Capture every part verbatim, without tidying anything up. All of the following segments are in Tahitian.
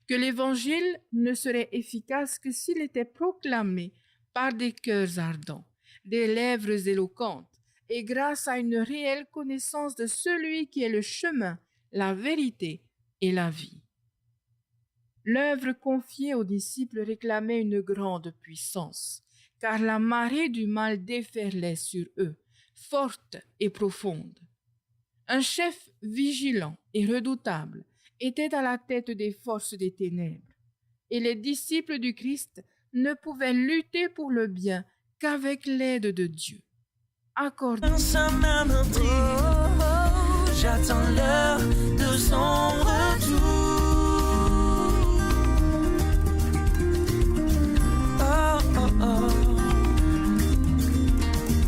que l'Évangile ne serait efficace que s'il était proclamé par des cœurs ardents, des lèvres éloquentes, et grâce à une réelle connaissance de celui qui est le chemin, la vérité et la vie. L'œuvre confiée aux disciples réclamait une grande puissance, car la marée du mal déferlait sur eux, forte et profonde. Un chef vigilant et redoutable était à la tête des forces des ténèbres, et les disciples du Christ ne pouvaient lutter pour le bien qu'avec l'aide de Dieu. Accordons. J'attends l'heure de son retour. Oh, oh, oh.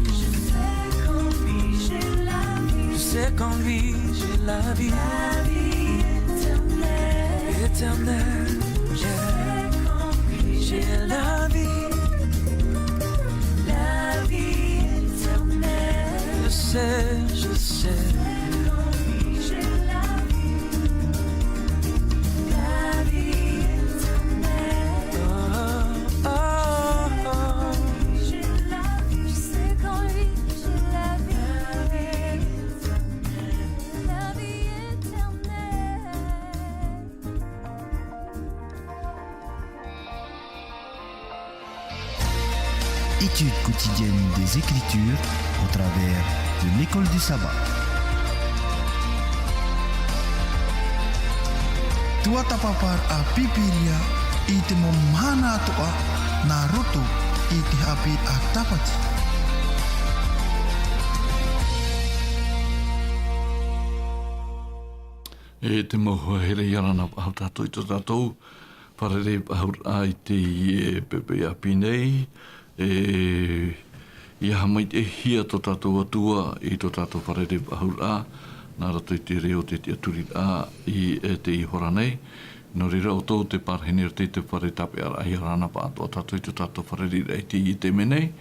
Je sais qu'en lui, j'ai la vie. Je sais qu'en lui, j'ai la vie. La vie éternelle. Éternelle. Je sais qu'en lui, j'ai la vie. La vie éternelle. Je sais, je sais. J'ai la vie. La vie éternelle. Oh, oh, oh. J'ai la vie. Je sais qu'en lui, j'ai la vie. La vie éternelle. Étude quotidienne des Écritures au travers de l'école du sabbat. Tuatāpaparaʻa Pīpīria i te mau mahana atoʻa nā roto i te haʻapiʻiraʻa Tāpati. E te mau hoa here, ʻia ora na paʻi tātou i tō tātou fārerei-faʻahou-raʻa i teie poʻipoʻi ʻāpī nei. E, ʻia haʻamaitaʻihia tō tātou Atua i tō tātou fārerei-faʻahou-raʻa, nā roto i te reo o te tiʻaturiraʻa i, e, teie hora nei. Nō reira, ʻoutou te parahine i roto i te fare tāpeʻaraʻa, ʻia ora na paʻi atoʻa tātou i tō tātou fārereiraʻa i teie taime nei.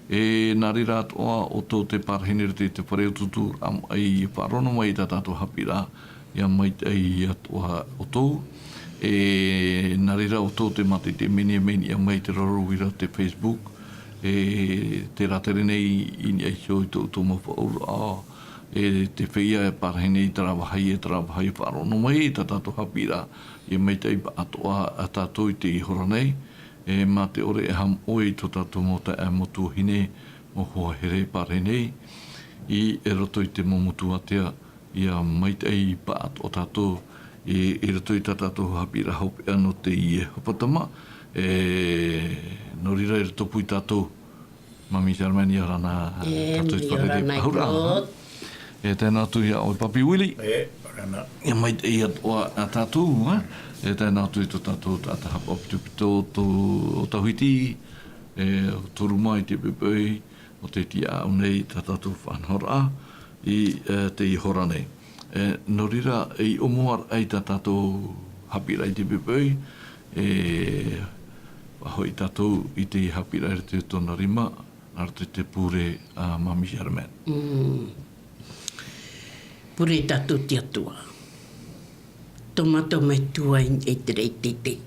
E, nā reira atoʻa, ʻoutou te parahine i roto i te fare utuuturaʻa, ʻia faʻaroʻo mai i tā tātou haʻapiʻiraʻa, ʻia maitaʻi atoʻa ʻoutou. E, nā reira ʻoutou te mātaʻitaʻi mai, niʻa mai, niʻa mai i te raro uira o te Facebook. E, terā tere nei i niʻa iho i tō, tō mau faʻaauraʻa. E, te feiā e parahine i terā vāhi, e terā vāhi, faʻaroʻo mai i tā tātou haʻapiʻiraʻa, ʻia maitaʻi paʻi atoʻa tātou i teie hora nei. E, mā te ʻore e haʻamoʻe i tō tātou mau taeaʻe, mau tuahine, mau hoa here e parahine i, e roto i te mau motu ātea, ʻia maitaʻi paʻi atoʻa tātou, e, i roto i tā tātou haʻapiʻiraʻa hopeʻa nō teie hepetoma. E, nō reira, i rotopū ia tātou, Māmī Charmaine, ʻia ora na, e, tātou i te fārerei-faʻahou-raʻa. E, tae noa atu ia ʻoe, Papi Willie. E, ʻia ora na. ʻIa maitaʻi atoʻa tātou, e. E, tae noa atu i tō tātou taʻata haʻapaʻo pitopito, tō, ʻo Tauhiti, e, ʻo Toruma i te poʻipoʻi o tei tiʻa nei i tā tātou faʻanahoraʻa i, e, teie hora nei. E, nō reira, e, i ʻōmuaraʻa i tā tātou haʻapiʻiraʻa i te poʻipoʻi, e, faʻahoʻi tātou i te haʻapiʻiraʻa i roto i tōna rima, nā roto i te pure a Māmī Charmaine. Mm. Pure tātou i te Atua. Tō mātou Metua i niʻa i te raʻi teitei.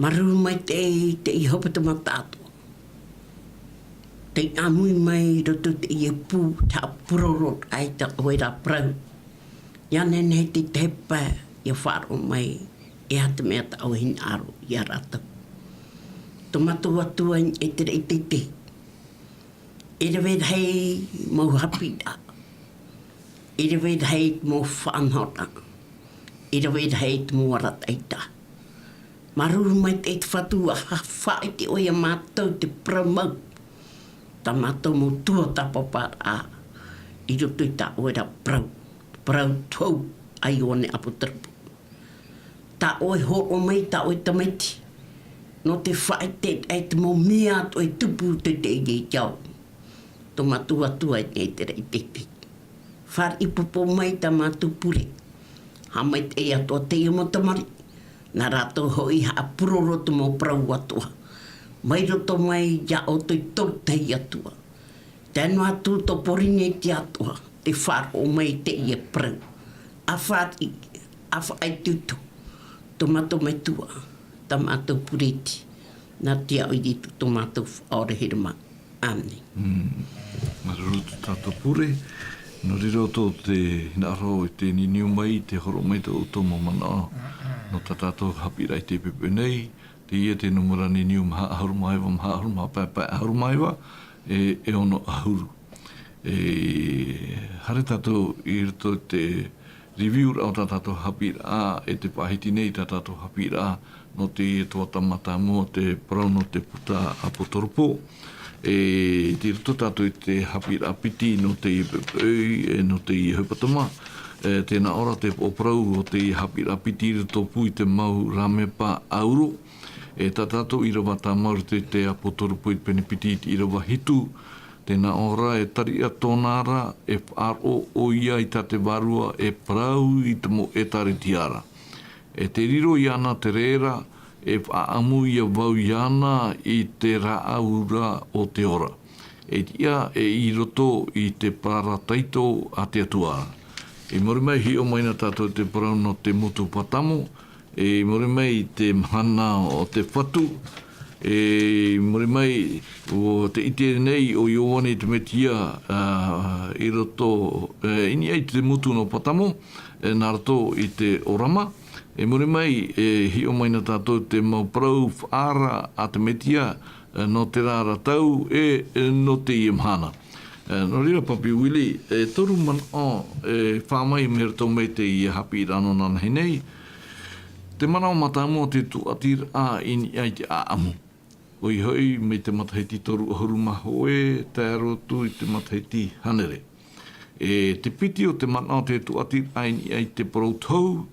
Māuruuru maitaʻi i teie hepetoma tātou. Tei ʻāmui mai i roto i teie pū, te haʻapuroro ai tā ʻoe ra parau. ʻIa nehenehe te tahi pae ʻia faʻaroʻo mai, e aha te mea tā ʻoe hinaʻaro ia rātou. Tō mātou Atua i niʻa i te raʻi teitei. E rave rahi mau haʻapiʻiraʻa. E rave rahi mau faʻanahoraʻa. E rave rahi mau arataʻi. Māuruuru maitaʻi te Fatu, ʻa faʻaʻite ʻoe ia mātou te parau mau. Tā mātou mau tuatāpaparaʻa i roto i tā ʻoe ra parau. Parau hou a Ioane ʻApoteropo. Tā ʻoe hōroʻa mai tā ʻoe tamaiti. Nō te faʻaʻite i te mau mea atoʻa e tupu i teie ao. Tō mātou Atua i niʻa i te raʻi teitei. Fāriʻi pōpō mai tā mātou pure. Haʻamaitaʻi atoʻa teie mau tamariʻi. Nā rātou hoʻi haʻapuroro te mau parau atoʻa. Mai roto mai ia ʻoutou i te Tahi Atua. Tae noa atu tō Pōrīnetia atoʻa, tei faʻaroʻo mai i teie parau. ʻA fāriʻi, ʻa faʻaitoito. tō mātou metua, tā mātou pureti, nā te ao i ritu tō mātou faʻaora here mā. Āmene. Māuruuru tō tātou pure. Nō reira tō te hinaʻaro i te niniu mai, te horo mai tō ʻoutou mau manaʻo nō tā tātou haʻapiʻiraʻa i te poʻipoʻi nei. Teie te nūmera niniu maha ʻahuru mā iva, maha ʻahuru mā pae, pae ʻahuru mā iva, e, e ono ʻahuru. E, haere tātou i roto i te review-raʻa o tā tātou haʻapiʻiraʻa, e te faʻahiti nei tā tātou haʻapiʻiraʻa nō te tuatāmata mua o te parau nō te puta ʻApotarupo. E, tei roto tātou i te haʻapiʻiraʻa piti nō te poʻipoʻi, e, nō te hepetoma. E, tē nā ʻō ra te parau o te haʻapiʻiraʻa piti i roto pū i te mau rāmepa ʻauro. E, tā tātou ʻīrava tāmau i roto i te Apotarupo i te pene piti i te ʻīrava hitu. Tē nā ʻō ra, e tariʻa tōna ra, e faʻaroʻo ʻoia i tā te Vārua, e parau i te mau ʻĒtārētia ra. E tē riro iāna te reira, e faʻaʻamu ïa vau iāna i te rāʻau ra o te ora. E tiʻa e i roto i te parataito a te Atua. I muri mai, hiʻo mai na tātou te parau nō te motu Patamo, e i muri mai i te mahana o te Fatu, e i muri mai, ʻo tē ʻite nei ʻo Ioane te Metia, ā, i roto, e, i niʻa i te motu nō Patamo, e, nā roto i te ʻōrama. E i muri mai, e, hiʻo mai na tātou te mau parau faʻaara a te Metia, e, nō terā ra tau, e, e, nō teie mahana. E, nō reira, Papi Willie, e toru manaʻo, e, fā mai mai roto mai i teie haʻapiʻiraʻa nō inanahi nei. Te manaʻo mātāmua, te tūʻatiraʻa i niʻa i te ʻāʻamu. ʻOia hoʻi, mai te matahiti toru ʻahuru mā hōʻē, tae roa atu i te matahiti hānere. E, te piti o te manaʻo, te tūʻatiraʻa i niʻa i te parau tohu,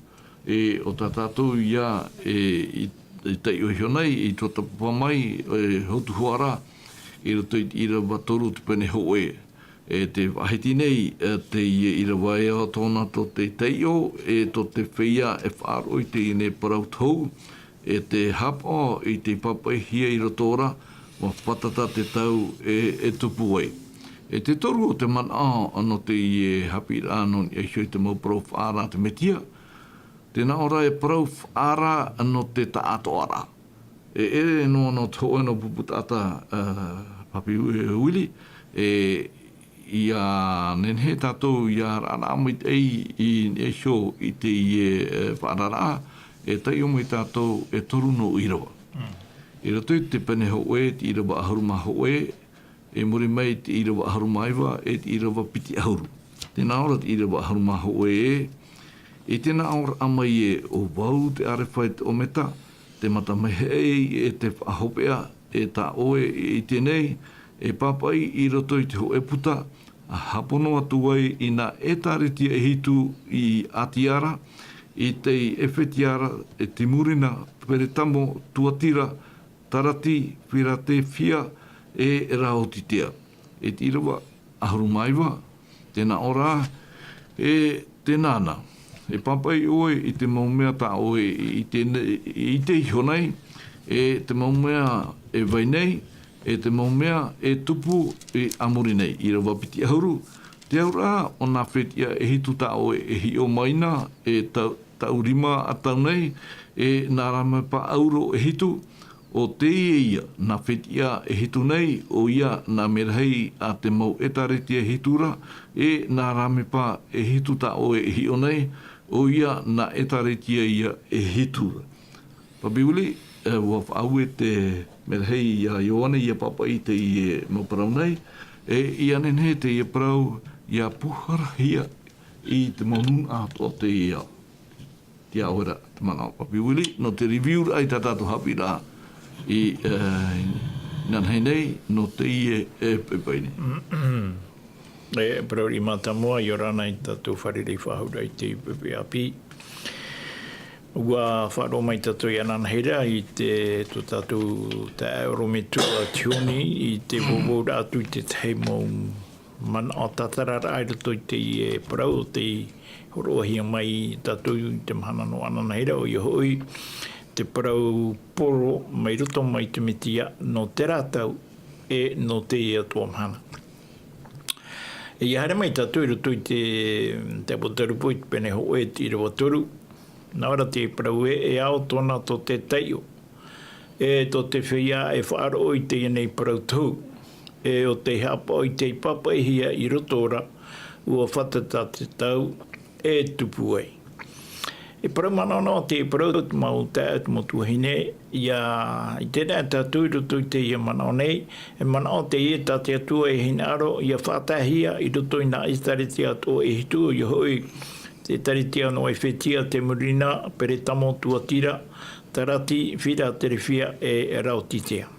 e, ʻo tā tātou ïa, e, i, i taiʻo iho nei, i tuatāpapa mai, e, hotu hoʻi ra, i roto i te ʻīrava toru te pene hōʻē. E, tē faʻahiti nei, e, teie ʻīrava e ao tōna tō te taiʻo, e tō te feiā e faʻaroʻo i teie nei parau tohu, e tē haʻapaʻo i te pāpaʻihia i roto ra, ʻua fātata te tau e, e tupu ai. E te toru o te manaʻo nō teie haʻapiʻiraʻa nō niʻa iho i te mau parau faʻaara a te Metia, tē nā ʻō ra e parau faʻaara nō te taʻatoʻaraʻa. E ʻere noa nō te hōʻē nō pupu taʻata, ā, Papi Wi-, Willie, e, ʻia nehenehe tātou ʻia rāraʻa maitaʻi i niʻa iho i teie, e, faʻaararaʻa, e taiʻo mai tātou e toru noa ʻīrava. Mm. I roto i te pene hōʻē, te ʻīrava ʻahuru mā hōʻē, e muri mai te ʻīrava ʻahuru mā iva, e te ʻīrava piti ʻahuru. Tē nā ʻō ra te ʻīrava ʻahuru mā hōʻē ē, e tē nā ʻō ra mai ē, ʻo vau te ʻArefa e te ʻOmeta, te matamahiaʻi e te faʻahopeʻa, e tā ʻoe e ʻite nei, e pāpaʻi i roto i te hōʻē puta, ʻa hāpono atu ai i nā ʻĒtārētia e hitu i Ātia ra, i te Efetia ra, e Simurina, Peretamo, Tuatira, Tarati, Filatephia, e Raotitea. E te ʻīrava ʻahuru mā iva, tē nā ʻō ra, e tēnā na. E pāpaʻi ʻoe i te mau mea tā ʻoe i ʻite ne-, i ʻite iho nei, e te mau mea e vai nei, e te mau mea e tupu i a muri nei. ʻĪrava piti ʻahuru, te auraʻa o nā fetiʻa e hitu tā ʻoe e hiʻo mai na, e tau, taʻu rima ʻatau nei, e nā rāmepa ʻauro e hitu, ʻo teie ïa, nā fetiʻa e hitu nei, ʻoia nā merahi a te mau ʻĒtārētia e hitu ra, e nā rāmepa e hitu tā ʻoe e hiʻo nei, ʻoia nā ʻĒtārētia ïa e hitu ra. Papi Willie, e, ʻua faʻaue te merahi ia Ioane ʻia pāpaʻi i teie mau parau nei, e ʻia nehenehe teie parau ʻia pūharahia i te mau nūnaʻa atoʻa o teie ao. Tiʻa ʻoe ra te manaʻo, Papi Willie, nō te review-raʻa i tā tātou haʻapiʻiraʻa i, e, inanahi nei, nō teie, e, poʻipoʻi nei. E, parau riʻi mātāmua, ʻia ora na i tā tātou fārerei faʻahou ra i te poʻipoʻi ʻāpī. ʻUa faʻaroʻo mai tātou inanahi ra i te, tō tātou taeaʻe ʻorometua Tioni, i te vauvau ra atu i te tahi mau manaʻo tātararaʻa i roto i teie parau o tei hōroʻahia mai tātou i te mahana nō inanahi ra, ʻoia hoʻi, te parau poro mai roto mai te Metia nō terā tau, e nō teie atoʻa mahana. E ʻia haere mai tātou i roto i te, te Apotarupo i te pene hōʻē, te ʻīrava toru. Nā ʻō ra te parau ē, e ao tōna tō te taiʻo, e tō te feiā e faʻaroʻo i teie nei parau tohu, e ʻo tei haʻapaʻo i tei pāpaʻihia i roto ra, ʻua fātata te tau e tupu ai. E parau manaʻonaʻo te parau, te mau taeaʻe, te mau tuahine, ʻia, i terā tātou i roto i teie manaʻo nei, e manaʻo teie tā te Atua e hinaʻaro ʻia faʻataehia i roto i nā ʻĒtārētia atoʻa e hitu, ʻoia hoʻi, te ʻĒtārētia nō ʻĒfetia, te Murina, Peretamo, Tuatira, Tarati, Firatelefia e Raotitea.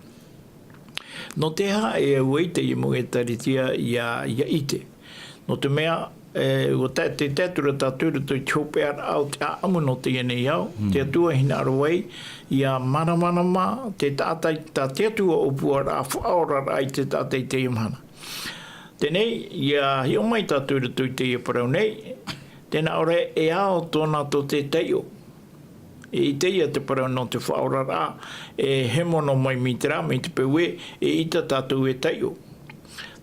Nō te aha e au ai teie mau ʻĒtārētia ʻia, ʻia ʻite? Nō te mea, e, ʻua tae, te tae atu ra tātou i roto i te hopeʻaraʻa o te ʻāʻamu nō teie nei ao, te Atua e hinaʻaro ai ʻia māramarama te taʻata tā te Atua ʻōpuaraʻa, faʻaoraraʻa i te taʻata i teie mahana. Teie nei, ʻia hiʻo mai tātou i roto i teie parau nei, tē nā ʻō ra, e ao tōna tō te taiʻo. E ʻite ïa te parau nō te faʻaoraraʻa, e hemo noa mai mai terā, mai te peu ē, eʻita tātou e taiʻo.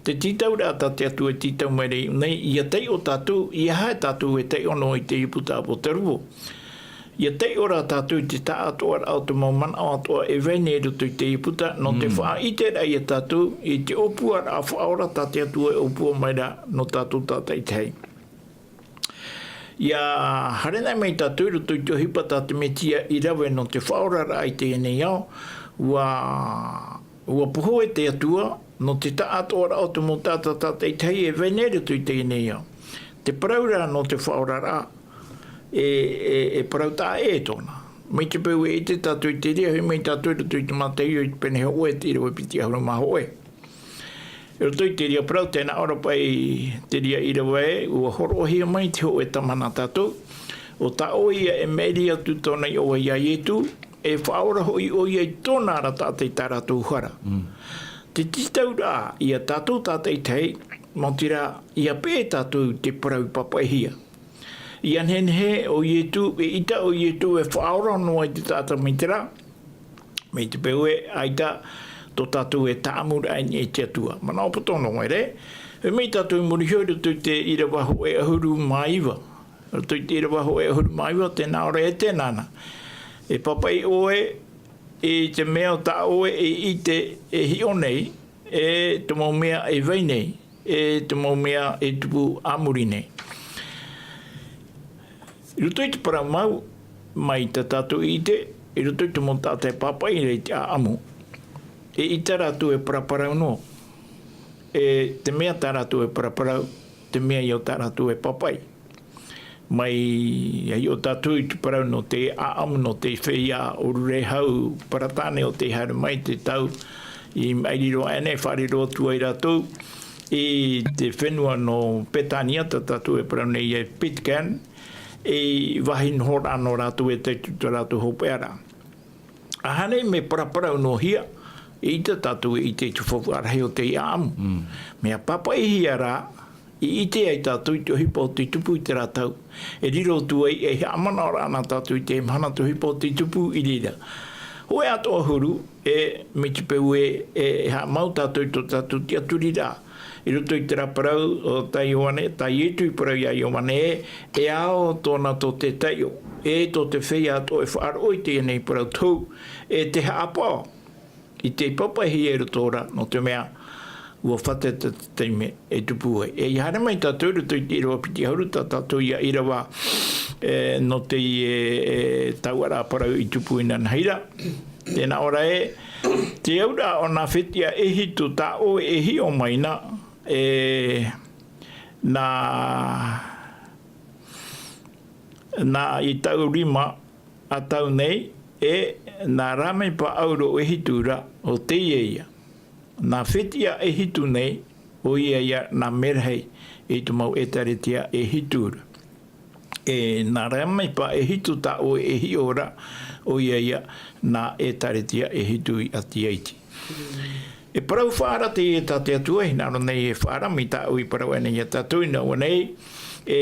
Te tītauraʻa tā te Atua e tītau mai ra i ʻō nei, ʻia taiʻo tātou, ʻeiaha tātou e taiʻo noa i teie puta ʻāpōtarupo. ʻIa taiʻo rā tātou i te taʻatoʻaraʻa o te mau manaʻo atoʻa e vai nei i roto i teie puta, nō te faʻaʻiteraʻa ia tātou i te ʻōpuaraʻa faʻaora tā te Atua e ʻōpua mai ra nō tātou tātaʻitahi. ʻIa haere mai tātou i roto i te ʻohipa tā te Mesia i rave nō te faʻaoraraʻa i teie nei ao, ʻua, ʻua pohe te Atua nō te taʻatoʻaraʻa o te mau taʻata tātaʻitahi e vai nei i roto i teie nei ao. Te parau rā nō te faʻaoraraʻa, e, e, e parau taʻa ʻē tōna. Mai te peu e ʻite tātou i te reira, e hoʻi mai tātou i roto i te Mātaio i te pene hōʻē, te ʻīrava piti ʻahuru mā hōʻē. I roto i te reira parau, tē nā ʻō ra paʻi te reira ʻīrava ē, ʻua hōroʻahia mai te hōʻē Tamana tātou, ʻo tā ʻoe ïa e maʻiri atu tōna iʻoa ia Ietu, e faʻaora hoʻi ʻoia i tōna ra taʻata i tā rātou hara. Te tītauraʻa ia tātou tātaʻitahi, maoti rā, ʻia peʻe tātou i te parau i pāpaʻihia. ʻIa nehenehe ʻo Ietu, eʻita ʻo Ietu e faʻaora noa i te taʻata mai terā, mai te peu ē, ʻaita tō tātou e tāʻamuraʻa i niʻa i te Atua. Manaʻo poto noa ra, e hoʻi mai tātou i muri iho i roto i te ʻīrava hōʻē ʻahuru mā iva. I roto i te ʻīrava hōʻē ʻahuru mā iva, tē nā ʻō ra e teie nei. E pāpaʻi ʻoe i te mea tā ʻoe e ʻite e hiʻo nei, e te mau mea e vai nei, e te mau mea e tupu a muri nei. I roto i te parau mau, mai tā tātou i ʻite, i roto i te mau taʻata e pāpaʻi ra i te ʻāʻamu, eʻita rātou e paraparau noa. E te mea tā rātou e paraparau, te mea ïa tā rātou e pāpaʻi. Mai, ʻia hiʻo tātou i te parau nō te ʻāʻamu, nō te feiā ʻōrurehau Paratāne ʻo tei haere mai te tau i maʻiri roa aʻe nei, faʻariro atu ai rātou i te fenua nō Petānia, tā tātou e parau nei e Pitcairn, ei vāhi nohoraʻa nō rātou e tae atu i tō rātou hopeʻaraʻa. ʻAhani mea paraparau noa hia, eʻita tātou e ʻite i te faufaʻa rahi o te ʻāʻamu. Mea pāpaʻihia rā, i ʻite ai tātou i te ʻohipa o te tupu i terā tau. E riro atu ai, e haʻamanaʻoraʻa na tātou i te mahana te ʻohipa o te tupu i reira. Hōʻē atoʻa huru, e mai te peu ē, e haʻamau tātou i tō tātou tiʻaturiraʻa. I roto i terā parau o tā Ioane, tā Ietu i parau ia Ioane ē, e ao tōna tō te taiʻo, e tō te feiā atoʻa e faʻaroʻo i teie nei parau tohu, e te haʻapaʻo i tei pāpaʻihia i roto ra, nō te mea, ʻua fātata te taime e tupu ai. E ʻia haere mai tātou i roto i te ʻīrava piti ʻahuru, tā tātou ïa ʻīrava, e, nō teie, e, tauraʻa parau i tupu inanahi ra. Tē nā ʻō ra ē, te auraʻa o nā fetiʻa e hitu tā ʻoe e hiʻo mai na, e, nā, nā i taurima a tau nei, e nā rāmepa ʻauro e hitu ra, ʻo teie ïa. Nā fetiʻa e hitu nei, ʻoia ïa nā merahi i te mau ʻētāretia e hitu ra. E nā rāmepa e hitu tā ʻoe e hiʻo ra, ʻoia ïa nā ʻētāretia e hitu i ʻati Haiti. E parau faʻaara teie tā te Atua, e hinaʻaro nei e faʻaara mai tā ʻoe i parau aʻenei ia tātou i nā ʻō nei, e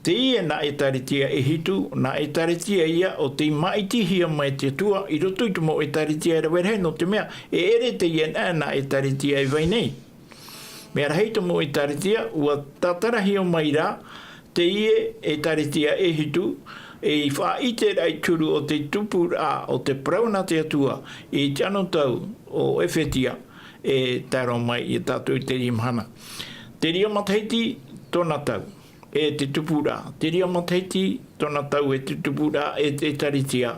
teie nā ʻētāretia e hitu, nā ʻētāretia ïa ʻo tei māʻitihia mai te Atua i roto i te mau ʻētāretia e rave rahi, nō te mea, e ʻere teie nā, nā ʻētāretia e vai nei. Mea rahi te mau ʻētāretia, ʻua tātarahia mai rā, teie ʻētāretia e hitu, E i faʻaʻite raʻa i te huru o te tupuraʻa o te parau nā te Atua i te anotau o Efetia, e tae roa mai ia tātou i teie mahana. Te reira matahiti tōna tau, e te tupuraʻa. Te reira matahiti tōna tau, e te tupuraʻa, e te ʻĒtārētia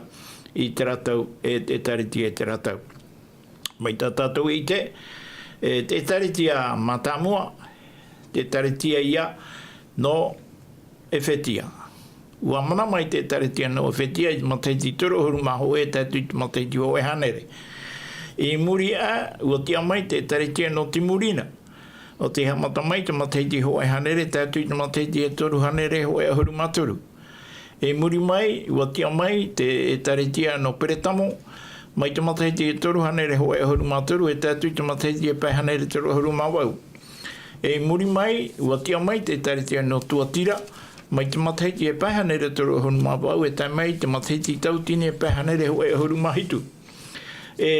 i terā tau, e te ʻĒtārētia i terā tau. Mai tā tātou e ʻite, e te ʻĒtārētia mātāmua, te ʻĒtārētia ia nō Efetia. ʻUa mana mai te ʻĒtārētia nō Efetia i te matahiti toru ʻahuru mā hōʻē, e tae atu i te matahiti hōʻē hānere. I muri aʻe, ʻua tiʻa mai te ʻĒtārētia nō Timurina. ʻO tei haʻamata mai te matahiti hōʻē hānere, e tae atu i te matahiti e toru hānere hōʻē ʻahuru mā toru. I muri mai, ʻua tiʻa mai te ʻĒtārētia nō Peretamo, mai te matahiti e toru hānere hōʻē ʻahuru mā toru, e tae atu i te matahiti e pae hānere toru ʻahuru mā vaʻu. I muri mai, ʻua tiʻa mai te ʻĒtārētia nō Tuatira, mai te matahiti e pae hānere toru ʻahuru mā vaʻu, e tae mai te matahiti tautini e pae hānere hōʻē ʻahuru mā hitu. E,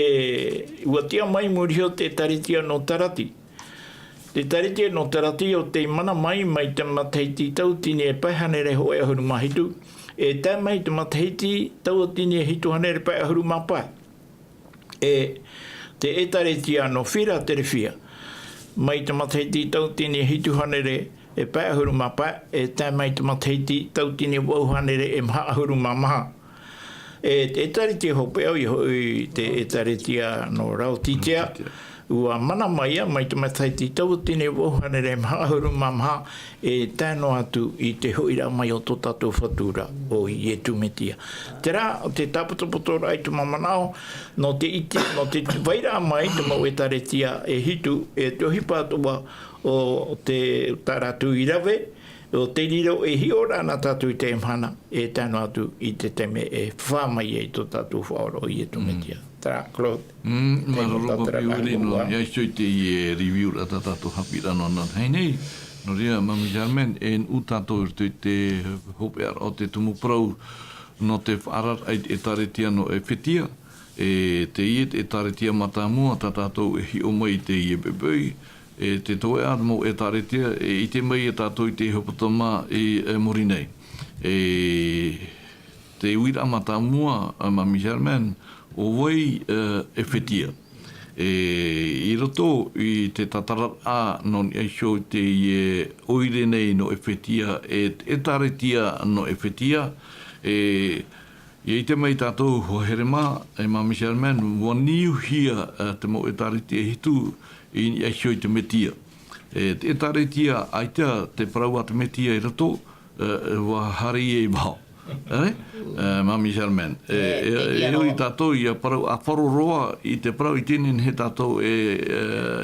ʻua tiʻa mai muri iho te ʻĒtārētia nō Tarati. Te ʻĒtārētia nō Tarati ʻo tei mana mai, mai te matahiti tautini e pae hānere hōʻē ʻahuru mā hitu, e tae mai te matahiti tautini e hitu hānere pae ʻahuru mā pae. E te ʻĒtārētia nō Firaterefia, mai te matahiti tautini e hitu hānere e pae ʻahuru mā pae, e tae mai te matahiti tautini e vaʻu hānere e maha ʻahuru mā maha. E te ʻĒtārētia hopeʻa ʻoia hoʻi te ʻĒtārētia nō Laotitēa, ʻua mana mai ia, mai te matahiti tautini e vaʻu hānere e maha ʻahuru mā maha, e tae noa atu i te hoʻiraʻa mai o tō tātou Fatu ra, ʻo Ietu Metia. Terā, ʻo te tāpotopotoraʻa i te mau manaʻo, nō te ʻite, nō te vairaʻa mai te mau ʻĒtārētia e hitu, e te ʻohipa atoʻa o te, tā rātou i rave, ʻo te riro e hiʻo ra nā tātou i teie mahana, e tae noa atu i te taime e fā mai ai tō tātou Faʻaora ʻo Ietu Metia. Terā, Claude. Mm, māuruuru paʻi Willie nō niʻa iho i teie review ra tā tātou haʻapiʻiraʻa nō nānahi nei. Nō reira, Mami Germaine, e nuʻu tātou i roto i te hopeʻaraʻa o te tumu parau nō te faʻaararaʻa i te ʻĒtārētia nō Efetia, e teie te ʻĒtārētia mātāmua tā tātou e hiʻo mai i teie poʻipoʻi, e te toeʻa mau ʻĒtārētia, e ʻite mai ia tātou i te hepetoma i, e, muri nei. E te uiraʻa mātāmua, a Mami Germaine, ʻo vai, e, Efetia. E, i roto i te tātararaʻa nō niʻa iho i teie ʻoire nei nō Efetia, e te ʻĒtārētia nō Efetia, e, ʻia ʻite mai tātou, hoa here mā, e Mami Germaine, ʻua niuhia, e, te mau ʻĒtārētia e hitu i niʻa iho i te Metia. E te ʻĒtārētia, ʻaita te parau a te Metia i roto, e, ʻua haere ia i vaho. E, e, Mami Germaine. E, e, e, e ui tātou ʻia parau ʻāfaro roa i te parau i teie nei tātou e, e,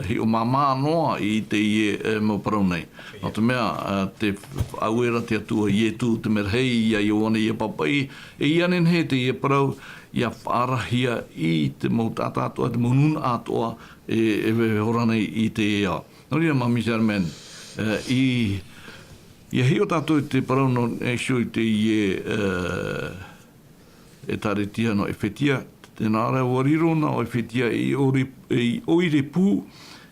hiʻo māmā noa i teie, e, mau parau nei. Nō te mea, e, te faʻaue ra te Atua Ietu, te mea rahi ia Ioane ia pāpaʻi, e ia nehenehe teie parau ʻia faʻaarahia i te mau taʻata atoʻa, te mau nūnaʻa atoʻa, e, e ora nei i teie ao. Nō reira, Mami Germaine, e, i, ʻia hiʻo tātou i te parau nō niʻa iho i teie, e, ʻĒtārētia nō Efetia, tē nā ʻō ra ʻua riro na ʻo Efetia ei ʻoire, ei ʻoire pū,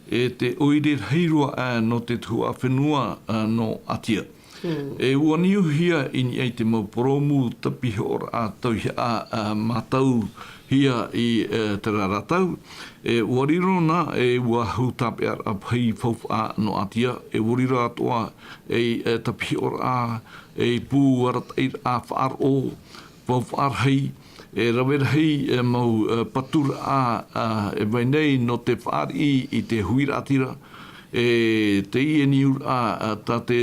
e te ʻoire rahi roa aʻe nō te tuhaʻa fenua, a, nō Atia. Mm. E ʻua niuhia i niʻa i te mau purōmu tapihoʻoraʻa tauihaʻa, a, mātauhia i, e, terā ra tau. E ʻua riro na, e ʻua hau tāpeʻaraʻa pahi faufaʻa nō Atia, e ʻua riro atoʻa ei, e, tapihoʻoraʻa, ei pū arataʻiraʻa faʻaroʻo, faufaʻa rahi, e rave rahi, e mau, e, paturaʻa, a, e vai nei nō te fāriʻi i te huiraʻatira, e teie niuraʻa, a, tā te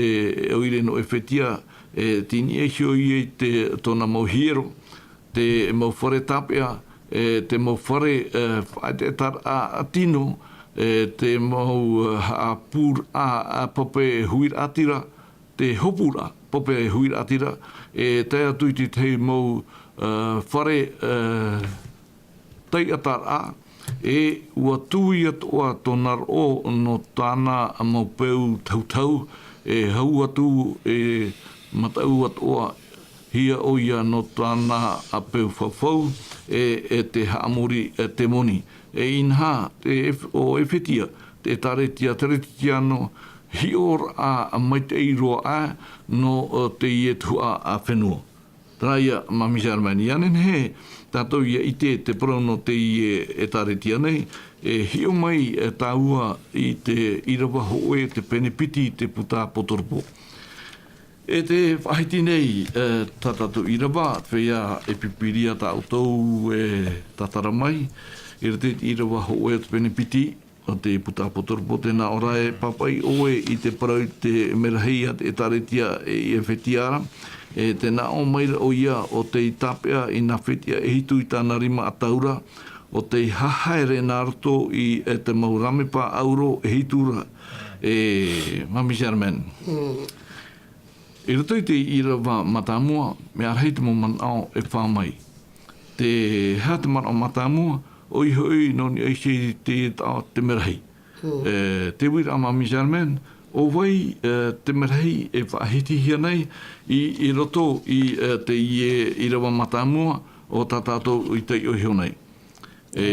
ʻoire nō Efetia, e tei niʻa iho ia i te, tōna mau hiero, te mau fare tāpeʻa, e te mau fare, e, faʻaetaetaraʻa tino, e te mau, e, haʻapūraʻa, a, pape huiraʻatira, te hopuraʻa pape huiraʻatira, e tae atu i te tahi mau, e, fare, e, taiʻataraʻa, e ʻua tui atoʻa tōna roʻo nō tāna mau peu tahutahu, e hau atu, e mataʻu atoʻa hia ʻoia nō tāna peu fafau, e, e te haʻamori, e te moni. E inaha, e, ʻo Efetia, te ʻĒtārētia Teretitiano, hiʻoraʻa maitaʻi roa aʻe nō, e, teie tuhaʻa fenua. Terā ia, Mami Germaine, ʻia nehenehe tātou ʻia ʻite te parau nō teie ʻĒtārētia nei, e hiʻo mai, e, tāua i te ʻīrava hōʻē, te pene piti, te puta apotoropo. E tē faʻahiti nei, e, tā tātou ʻīrava, te feiā e pipiria tā ʻoutou e tātara mai, i roto i te ʻīrava hōʻē o te pene piti, o te puta apotoropo, tē nā ʻō ra e pāpaʻi ʻoe i te parau i te merahi a te ʻĒtārētia i ʻEfetia ra, e tē nā ʻō mai ra ʻoia ʻo tei tāpeʻa i nā fetiʻa e hitu i tāna rima ʻataʻu ra, ʻo tei haere nā roto i, e, te mau rāmepa ʻauro e hitu ra, e, Mami Germaine. Mm. I roto i te ʻīrava mātāmua, mea rahi te mau manaʻo e fā mai. Te, hea te manaʻo mātāmua, ʻoia hoʻi nō niʻa iho i te, te, te merahi. Hmm. E, te uiraʻa, Mami Germaine, ʻo vai, e, te merahi e faʻahitihia nei i, i roto i, e, teie ʻīrava mātāmua o tā tātou i taiʻo iho nei. E,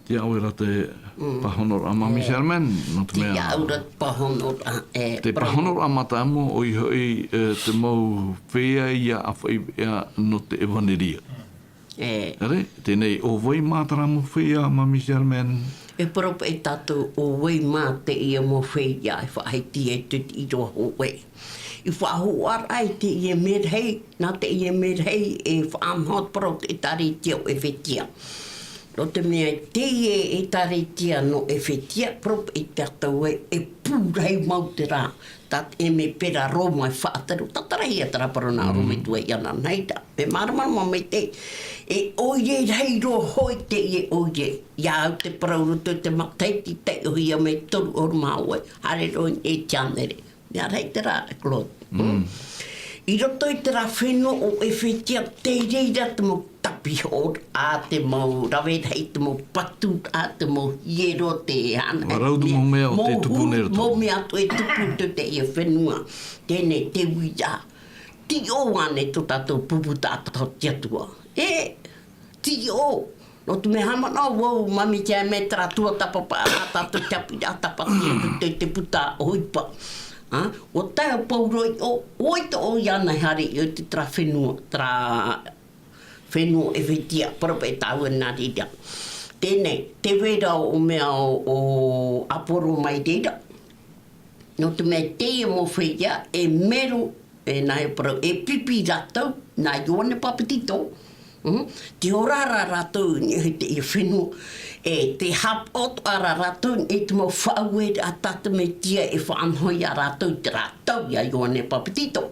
Tiʻa ʻoe ra te Mm. pāhonoraʻa, Mami E. Germaine, nō te mea Tiʻa ʻoe ra te pāhonoraʻa, e, te parau. pāhonoraʻa mātāmua, ʻoia hoʻi, e, te mau feiā ʻāfaʻi, e, nō te ʻevaneria. E. ʻEre, teie nei, ʻo vai mā terā mau feiā, Mami Germaine? E parau paʻi tātou, ʻo vai mā teie mau feiā e faʻahiti e te ʻīrava hōʻē. I faʻahoʻiraʻa i teie merahi, nā teie merahi e faʻanaho te parau te ʻĒtārētia o ʻEfetia. Nō te mea teie ʻĒtārētia nō ʻEfetia, parau paʻi tātou e, e pū rahi mau terā, tā te ʻēmepera Roma e faʻataru, tātarahia terā parau nā Mm. Roma i tuai iāna nei ra. E māramarama maitaʻi, e ʻoire rahi roa hoʻi teie ʻoire. ʻIa au te parau roto i te matahiti taiʻohia mai toru ʻahuru mā vaʻu, haere roa i te tianere. Mea rahi terā, Claude. Mm. I roto i terā fenua o ʻEfetia, tei reira te mau tapihoʻoraʻa, te mau rave rahi, te mau patu, ā, te mau hiero, te ana. Varau te mau mea o te mau tupu huru, nei roto. Mau mea atoʻa e tupu i teie fenua. Teie nei te uiraʻa. Tiʻo ānei tō tātou pupu taʻata o te Atua? E, tiʻo. Nō te mea haʻamanaʻo vau, Mami, te mea terā tuatāpapa, ā, tātou te haʻapiʻiraʻa tāpati atu te, te puta ʻohipa. Ā, ʻua tae ʻo Pauro i ʻō, ʻua ʻite ʻoia ānei e haere i ʻō i terā fenua, terā fenua ʻEfetia, parau paʻi tāua nā reira. Teie nei, tē vai ra ʻo mea ʻo, ʻo Aporo mai reira. Nō te mea teie mau feiā, e mero, e nā hea parau, e pipi rātou, nā Ioane Papetito. Mm? Tē ora ra rātou i niʻa i teie fenua. E tē haʻapaʻo atoʻa ra rātou i te mau faʻaueraʻa a tā te Mesia e faʻanaho ia rātou i terā tau ia Ioane Papetito.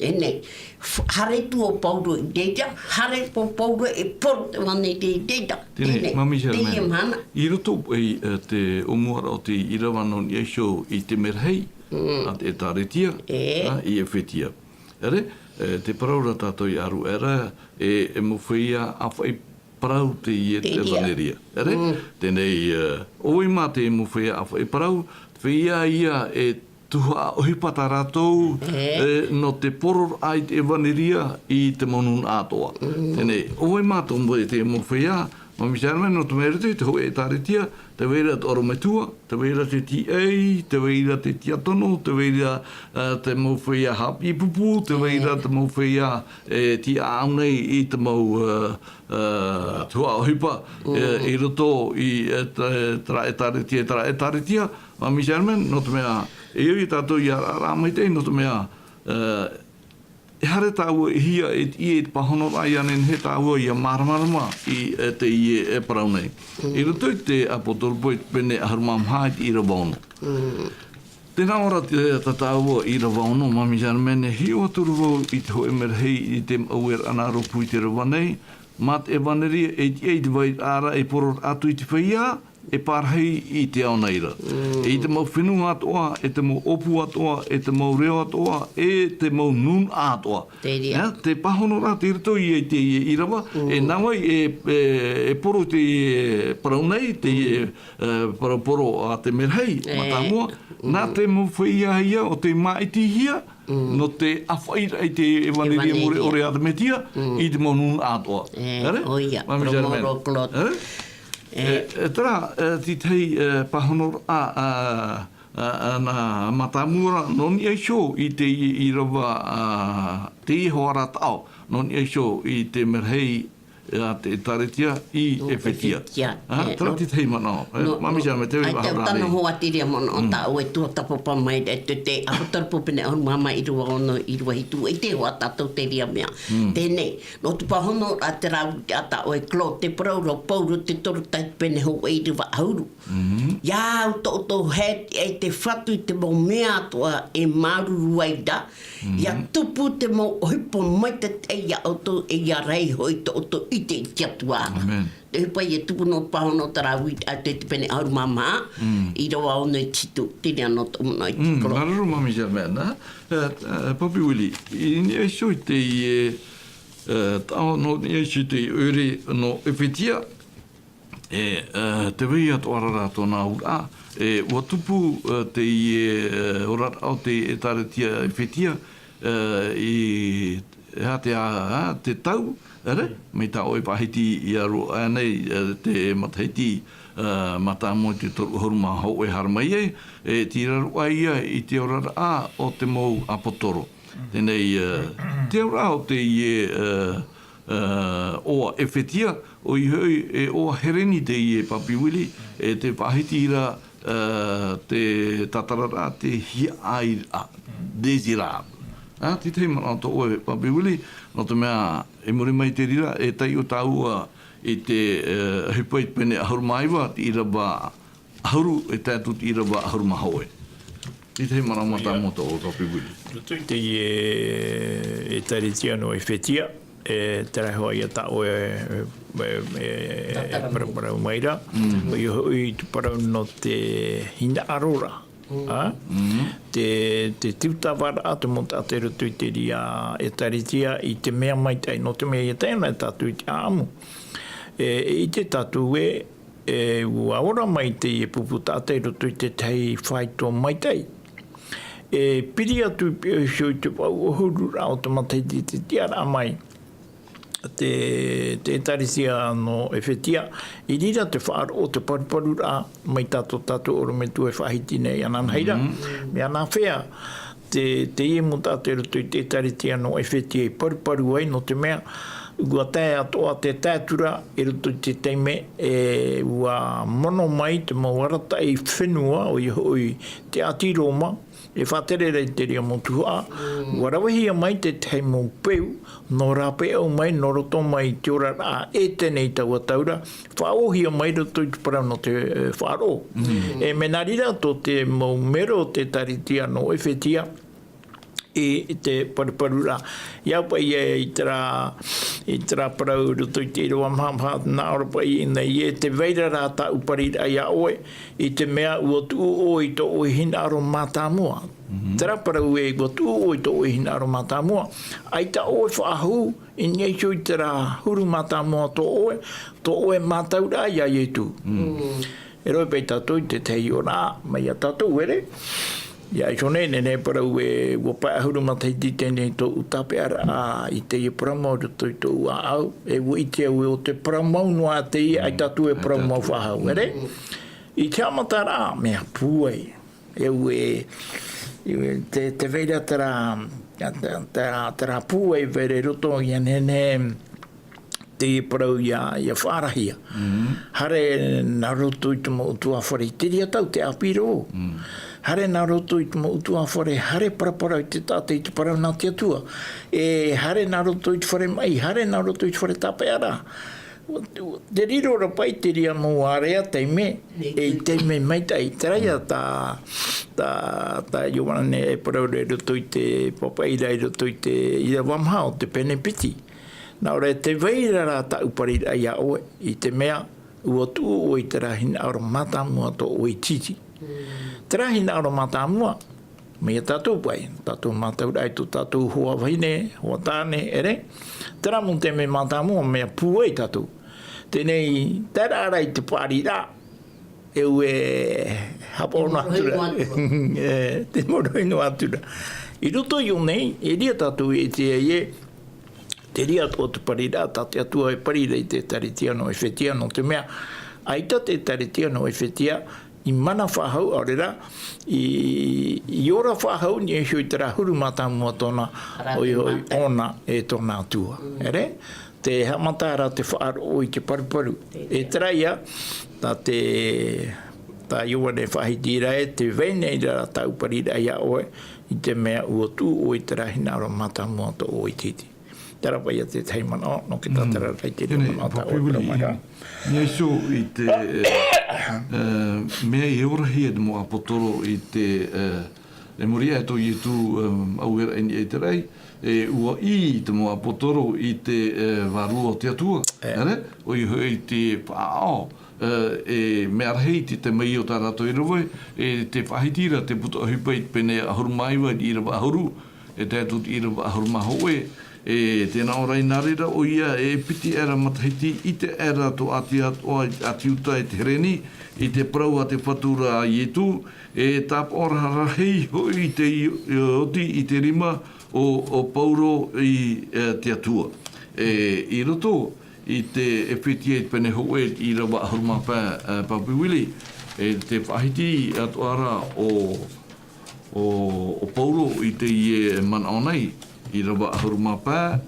Teie nei, f-, haere atu ʻo Pauro i reira, haere ʻo Pauro e poro te ʻevaneria i reira. Teie nei, Teie nei, Mami Germaine. Teie mahana. I roto i, e, te ʻōmuaraʻa o te ʻīrava nō niʻa iho i te merahi, Mm. a te ʻĒtārētia, E. ā, i ʻEfetia. ʻEre, e, tē parau ra tātou i ʻāruʻe ra, e, e mau feiā ʻāfaʻi parau teie te Teie. ʻevaneria. ʻEre, Mm. teie nei, e, ʻo vai mā te mau feiā ʻāfaʻi parau, feiā ia e tuhaʻa ʻohipa tā rātou, E. e, nō te pororaʻa i te ʻevaneria i te mau nūnaʻa atoʻa. Mm. Teie nei, ʻo vai mā tō mau, te mau feiā, Mami Germaine, nō te mea i roto i te hōʻē ʻĒtārētia, tē vai ra te ʻorometua, tē vai ra te tiʻai, tē vai ra te tiakono, tē vai ra, e, te mau feiā haʻapiʻi pupu, tē vai ra E. te mau feiā, e, tiʻaʻau nei i te mau, e, e, tuhaʻa ʻohipa, e, Mm. i roto i, e, te, terā ʻĒtārētia, terā ʻĒtārētia, Mami Germaine, nō te mea, e ʻoia tātou ʻia ʻāraʻara maitaʻi, nō te mea, e, e haere tāua i hea e, i te pāhonoraʻa ʻia nehenehe tāua ʻia māramarama i, e, teie, e, parau nei. Mm. I roto i te Apotoropō i te pene ʻahuru mā maha i te ʻīrava ono. Mm. Tē nā ʻō ra te, tā tāua ʻīrava ono, Mami Germaine, e hiʻo atu ra vau i te hōʻē merahi i te mau uiraʻa nā rōpū i te reva nei, mā te ʻevaneria e tiʻa i te vairaʻa ra e poro atu i te feiā, e pārahi i te ao nei ra. Mm. E i te mau fenua atoʻa, e te mau ʻōpū atoʻa, e te mau reo atoʻa, e te mau nūnaʻa atoʻa. Te reira. Ā, te pāhonoraʻa tei roto i te ʻīrava, Mm. e nā vai e, e, e poro te parau nei, te, Mm. e, parau poro a te merahi, E. mātāmua, Mm. nā te mau feiā ia ʻo tei māʻitihia, Mm. nō te ʻāfaʻiraʻa i te ʻevaneria Ēvaneria. mure ʻore a te Mesia, Mm. i te mau nūnaʻa atoʻa. E, ʻEre? ʻOia, Mami Germaine. Romoro Claude. ʻEre? E. E, e, terā, e, te tahi, e, pāhonoraʻa, a, a, ā, ā, nā mātāmua ra, nō niʻa iho i te, i, ʻīrava, ā, te Iehova ra taʻo, nō niʻa iho i te merahi, ā, te ʻĒtārētia i Nō Efetia. Efetia, Ā, e, terā nō, te tahi manaʻo. E, nō, Māmī nō, Shamea, te vai ʻaita vāhau rā tano nei. Hoa te reira manaʻo Mm. tā ʻoe tuatāpapa mai, e te, te Ahotū Pene ʻahuru mā maha, ʻīrava ono, ʻīrava hitu, e te hoa tātou te reira mea. Mm. Teie, nō te pāhono ra te rāveʻa tā ʻoe Claude, te parau ra Pauro te toru tahi pene hōʻē ʻīrava ʻahuru. Mhm. ʻIa au tō ʻoutou haere ai te Fatu i te mau mea atoʻa e māuruuru ai ra. Mhm. ʻIa tupu te mau ʻohipa maitaʻi ia ʻoutou, e ʻia rahi hoʻi tō ʻoutou ʻite i te Atua. Amen. Te ʻohipa e tupu nō te pāhono ra Uiti, ā, te, te pene ʻahuru mā maha, Mm. ʻīrava ono i te hitu, te reira nō tō ʻoe manaʻo i te Mm, koro. Māuruuru Māmī Shamea. E, e, Papi Willie, i niʻa iho i te, e, e, taʻo nō niʻa iho i te ʻoire nō Efetia, E, e, te vai atoʻa ra tōna auraʻa, e, ʻua tupu, e, te, e, e, oraraʻa o te ʻĒtārētia Efetia, e, i, e aha te, a, a, te tau, ʻere? Mai tā ʻoe faʻahiti i aro aʻe nei, e, te matahiti, e, mātāmua i te toru ʻahuru mā hōʻē haere mai ai, e, tei raro aʻe ia i te oraraʻa o te mau ʻāpōsetolo. Teie, e, te auraʻa o te, e, e, e, ʻoa Efetia, ʻoia hoʻi, e ʻoa Hereni teie Papi Willie, e tē faʻahiti ra, e, te tātararaʻa, te hiaʻairaʻa, désirable. Ā, te tahi manaʻo tō ʻoe Papi Willie, nō te mea, i muri mai i te reira, e taiʻo tāua i te, e, ʻohipa i te pene ʻahuru mā iva, te ʻīrava ʻahuru, e tae atu i te ʻīrava ʻahuru mā hōʻē. Te tahi manaʻo mātāmua tō ʻoe Papi Willie. Roto i te, e, ʻĒtārētia nō Efetia, e, terā hoʻi ia tā ʻoe, e, e, e, e Tātarahapa. Paraparau mai ra. Mm. ʻOia hoʻi te parau nō te hinaʻaro ra. Mm. Ā? Mm. Te, te tūtavaraʻa, te mau taʻata i roto i te reira ʻĒtārētia i te mea maitaʻi, nō te mea ʻia tae noa tātou i te ʻāʻamu. E, e ʻite tātou ē, e, ʻua ora mai teie pupu taʻata i roto i te tahi faito maitaʻi. E piri atu i pihaʻi iho i te vaʻu ʻahuru ra o te matahiti i te tiʻaraʻa mai, te, te ʻĒtārētia nō Efetia, i reira te faʻaroʻo, te paruparuraʻa, mai tā tō tātou ʻorometua e faʻahiti nei ananahi ra. Mm. Mea nāfea, te, teie mau taʻata i roto i te ʻĒtārētia nō Efetia i paruparu ai, nō te mea, ʻua tae atoʻa te taetura i roto i te taime, e, ʻua mono mai te mau arataʻi fenua, ʻoia hoʻi te ʻāti Roma, e faʻatere ra i te reira mau tuhaʻa, Mm. ʻua ravehia mai te tahi mau peu, nō rāpae mai, nō roto mai i te oraraʻa ʻētene i taua tau ra, faʻaōhia mai roto i te parau nō te, e, faʻaroʻo. Mm. E mea nā reira tō te mau mero o te ʻĒtārētia nō Efetia, i, i te paruparuraʻa. ʻIa au paʻi ē, i terā, i terā parau roto i te ʻīrava maha, maha, nā ʻō ra paʻi nei ē, tē vai ra rā tāʻu pariraʻa ia ʻoe, i te mea ʻua tuʻu ʻoe i tō ʻoe hinaʻaro mātāmua. Mhm. Terā parau ē, ʻua tuʻu ʻoe i tō ʻoe hinaʻaro mātāmua. ʻAita ʻoe faʻahou, i niʻa iho i terā huru mātāmua tō ʻoe, tō ʻoe mātauraʻa ia Ietu. Mm. Mm. E rave paʻi tātou i te tahi ora, mai ia tātou, ʻere? ʻIa iho nei, nehenehe e parau ē, ʻua pae ʻahuru matahiti teie nei tōʻu tāpeʻaraʻa i teie parau mau i roto i tōʻu ʻāʻau, e ʻua ʻite au ē ʻo te parau mau noa teie, ʻaita atu e parau mau faʻahou, ʻere? Mm. I te haʻamataraʻa, mea pūai. E ʻua, e ʻua, te, tē vai ra terā, terā, terā, terā pūai e vai ra i roto, ʻia nehenehe te parau ʻia, ʻia faʻarahia. Mm. Haere nā roto i te mau ʻutuāfare i te reira tau, te ʻāpī ra. Mm. Haere nā roto i te mau ʻutuāfare, haere paraparau i te taʻata i te parau nā te Atua. E haere nā roto i te fare maʻi, haere nā roto i te fare tāpeʻaraʻa. Te riro ra paʻi te reira mau ārea taime, Nei e i taime maitaʻi. Terā ia tā, tā, tā Ioane e parau ra i roto i te pāpaʻi ra i roto i te ʻīrava maha o te pene piti. Nā ʻō ra, tē vai ra rā tāʻu pariraʻa ia ʻoe, i te mea, ʻua tuʻu ʻoe i terā hinaʻaro mātāmua tō ʻoe tītī. Mm. Terā hinaʻaro mātāmua, mai ia tātou paʻi, tātou mātauraʻa i tō tātou hoa vahine, hoa tāne, ʻere? Terā mau taime mātāmua, mea pūai tātou. Teie nei, terā rā i te pariraʻa, e ʻua haʻapaʻo noa atu ra. Te mau rohi noa atu ra. E, te mau rohi noa atu ra. I roto i ʻō nei, e reira tātou e ʻite ai ē, te reira atoʻa te pariraʻa, tā te Atua e pariraʻa i te ʻĒtārētia nō Efetia, nō te mea, ʻaita te ʻĒtārētia nō Efetia, I mana faʻahou, ʻaore rā, i, i ora faʻahou, i niʻa iho i terā huru mātāmua tōna, ʻoia hoʻi ʻōna e tōna Atua. ʻEre? Te haʻamata ra te faʻaroʻo i te paruparu. E terā ia, tā te, tā Ioane faʻahiti ra ē, tē vai nei ra tāʻu pariraʻa ia ʻoe, i te mea ʻua tuʻu ʻoe i terā hinaʻaro mātāmua tō ʻoe iti. Terā paʻi ia te tahi manaʻo, nō te tātararaʻa i te manaʻo tā ʻoe e parau mai ra. Ia iho i te, e, e, mea i orahia te mau ʻāpōtoro i te, e, e muri aʻe tō Ietu, e, aueraʻa i niʻa i te raʻi, e, ʻua ʻī te mau ʻāpōtoro i te, e, vārua o te Atua. ʻEre, ʻoia hoʻi te faʻaʻao, e, e mea rahi te, te mai o tā rātou e rave, e te faʻahiti ra te puta ʻohipa i te pene ʻahuru mā iva i te ʻīrava ʻahuru, e tae atu i te ʻīrava ʻahuru mā hōʻē, e tē nā ʻō ra, nā reira ʻoia e piti aʻera matahiti, ʻite aʻera tō ʻĀti-, ʻĀti-, ʻĀti-Iuta e te Hereni, i te parau a te Fatu ra a Ietu, e tāpaʻo ra rahi hoʻi te i-, i oti i te rima o, o Pauro i, e, te Atua. E, i roto i te Efetia i te pene hōʻē, ʻīrava ʻahuru mā pae, e, Papi Willie, e te faʻahiti atoʻa ra o, o, o Pauro i teie manaʻo nei, ʻīrava ʻahuru mā pae,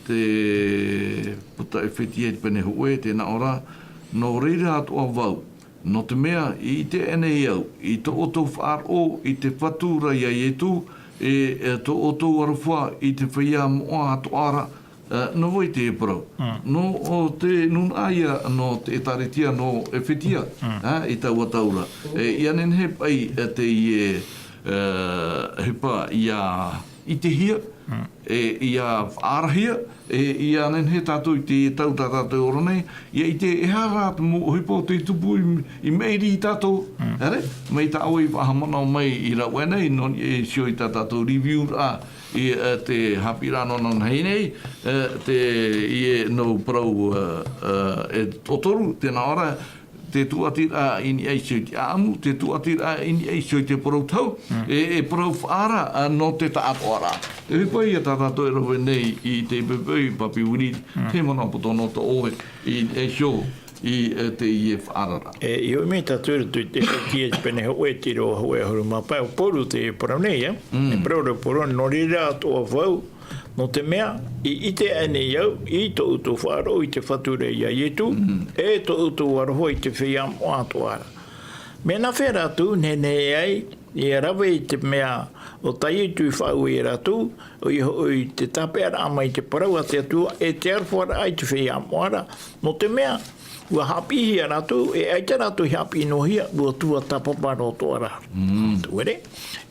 te puta Efetia i te pene hōʻē, tē nā ʻō ra, nō reira atoʻa vau, nō te mea, i ʻite aʻenei au i tō ʻoutou faʻaroʻo i te Fatu ra ia Ietu, e, e tō ʻoutou aroha i te feiā moʻa atoʻa ra, e, nō vai te parau. Mm. Nō, ʻo te nūnaʻa ia nō te ʻĒtārētia nō Efetia, Mm. e, i taua tau ra. E, ʻia nehenehe paʻi, e, teie, e, ʻohipa ʻia ʻitehia, Mm. e, ʻia faʻaarahia, e, ʻia nehenehe tātou i te tau tā tātou e ora nei, ʻia ʻite e aha rā te mau ʻohipa tē tupu i, i maʻiri ia tātou. Mm. ʻEre, mai tā ʻoe i faʻahaʻamanaʻo mai i rāveʻa nei, nō niʻa iho i tā tātou review ra, i, e, te haʻapiʻiraʻa nō nānahi nei, e, te, i, e, nō parau, e, e, e toru, tē nā ʻō ra, te tūʻatiraʻa i niʻa iho i te ʻāʻamu, te tūʻatiraʻa i niʻa iho i te parau tau, Mm. e, e parau faʻaara, a, nō te taʻatoʻaraʻa. Te ʻohipa ia tā tātou e rave nei i te poʻipoʻi, Papi Willie, Mm. te manaʻo poto nō tō ʻoe i niʻa iho i, e, teie faʻaararaʻa. E, i hoʻi mai tātou i roto i te Efetia i te pene hōʻē, te ʻīrava hōʻē ʻahuru mā pae, ʻo Pauro te parau nei, e? Mm. E parau ra Pauro, nō reira atoʻa vau, nō te mea, i ʻite aʻenei au i tō ʻoutou faʻaroʻo i te Fatu ra ia Ietu, Mm. e tō ʻoutou aroha i te feiā moʻa atoʻa ra. Mea nāfea rātou e nehenehe ai, ʻia rave i te mea ʻo tā Ietu i faʻaue ia rātou, ʻoia hoʻi te tāpeʻaraʻa mai i te parau a te Atua, e te aroharaʻa i te feiā moʻa ra, nō te mea, ʻua haʻapiʻihia rātou, e ʻaita rātou i haʻapiʻi noa hia, ʻua tuatāpapa roa atoʻa ra. Mm. Tē ʻere,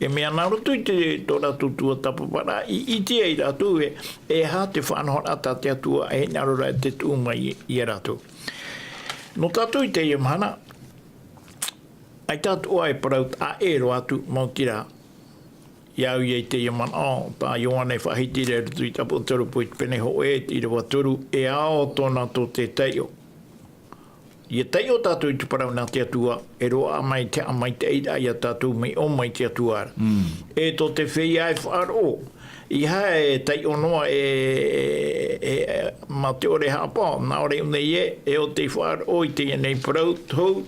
e mea nā roto i te, tō rātou tuatāpaparaʻa, i ʻite ai rātou ē, e aha te faʻanahoraʻa tā te Atua e hinaʻaro ra e te tuʻu mai ia rātou. Nō tātou i teie mahana, ʻaita atoʻa e parau taʻa ʻē roa atu, maoti rā, ʻia au ia i teie manaʻo, tā Ioane e faʻahiti ra i roto i te ʻĀpōsetolo Pauro i te pene hōʻē, te ʻīrava toru, e ao tōna tō te taiʻo. ʻIa taiʻo tātou i te parau nā te Atua, e roaʻa mai te haʻamaitaʻiraʻa ia tātou mai ʻō mai te Atua ra. Mm. E tō te feiā e faʻaroʻo, ʻeiaha e taiʻo noa e, e, e, mā te ʻore haʻapaʻo, nā ʻō ra i ʻō nei ē, e ʻo tei faʻaroʻo i teie nei parau hou,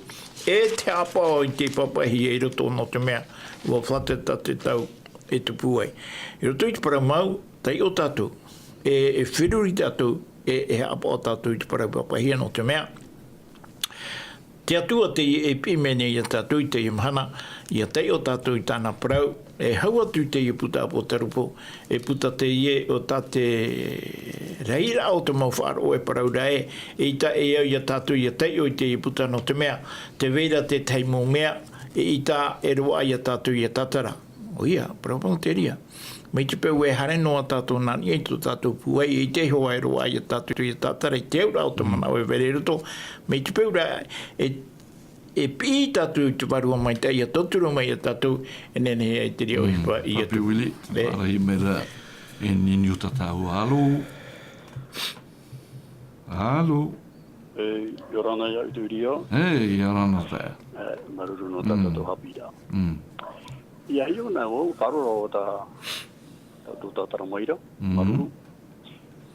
e te haʻapaʻo i te papahia i roto nō te mea, ʻua fātata te tau e tupu ai. I roto i te parau mau, taiʻo tātou, e, e feruri tātou, e, e haʻapaʻo tātou i te parau papahia nō te mea. Te Atua teie e piʻi mai nei ia tātou i teie mahana, ʻia taiʻo tātou i tāna parau, e hau atu i teie puta ʻĀpōsetolo Pauro, e puta teie ʻo tā te rahiraʻa o te mau faʻaroʻo e parau ra ē, eʻita e au ia tātou ʻia taiʻo i teie puta nō te mea, tē vai ra te tahi mau mea, eʻita e roaʻa ia tātou ʻia tātara. ʻOia, parau mau terā. Mai te peu e haere noa tātou nā niʻa i tō tātou pūai, eʻita e hoʻi e roaʻa ia tātou ʻia tātara i te auraʻa o te manaʻo e vai ra i roto. Mai te peu rā, e, e piʻi tātou i te Vārua Maitaʻi, ʻia tauturu mai ia tātou, e nehenehe ai te reira ʻohipa i atu. Papi Willie, e faʻarahi mai ra, e niniu tātou, alo. Alo. E, ʻia ora na ia ʻoutou e riro. E, ʻia ora na taeaʻe. E, māuruuru nō tā tātou haʻapiʻiraʻa. Mm. ʻIa hiʻo na vau, faʻaroʻo tā, tā tō tātara mai ra. Mm. Māuruuru.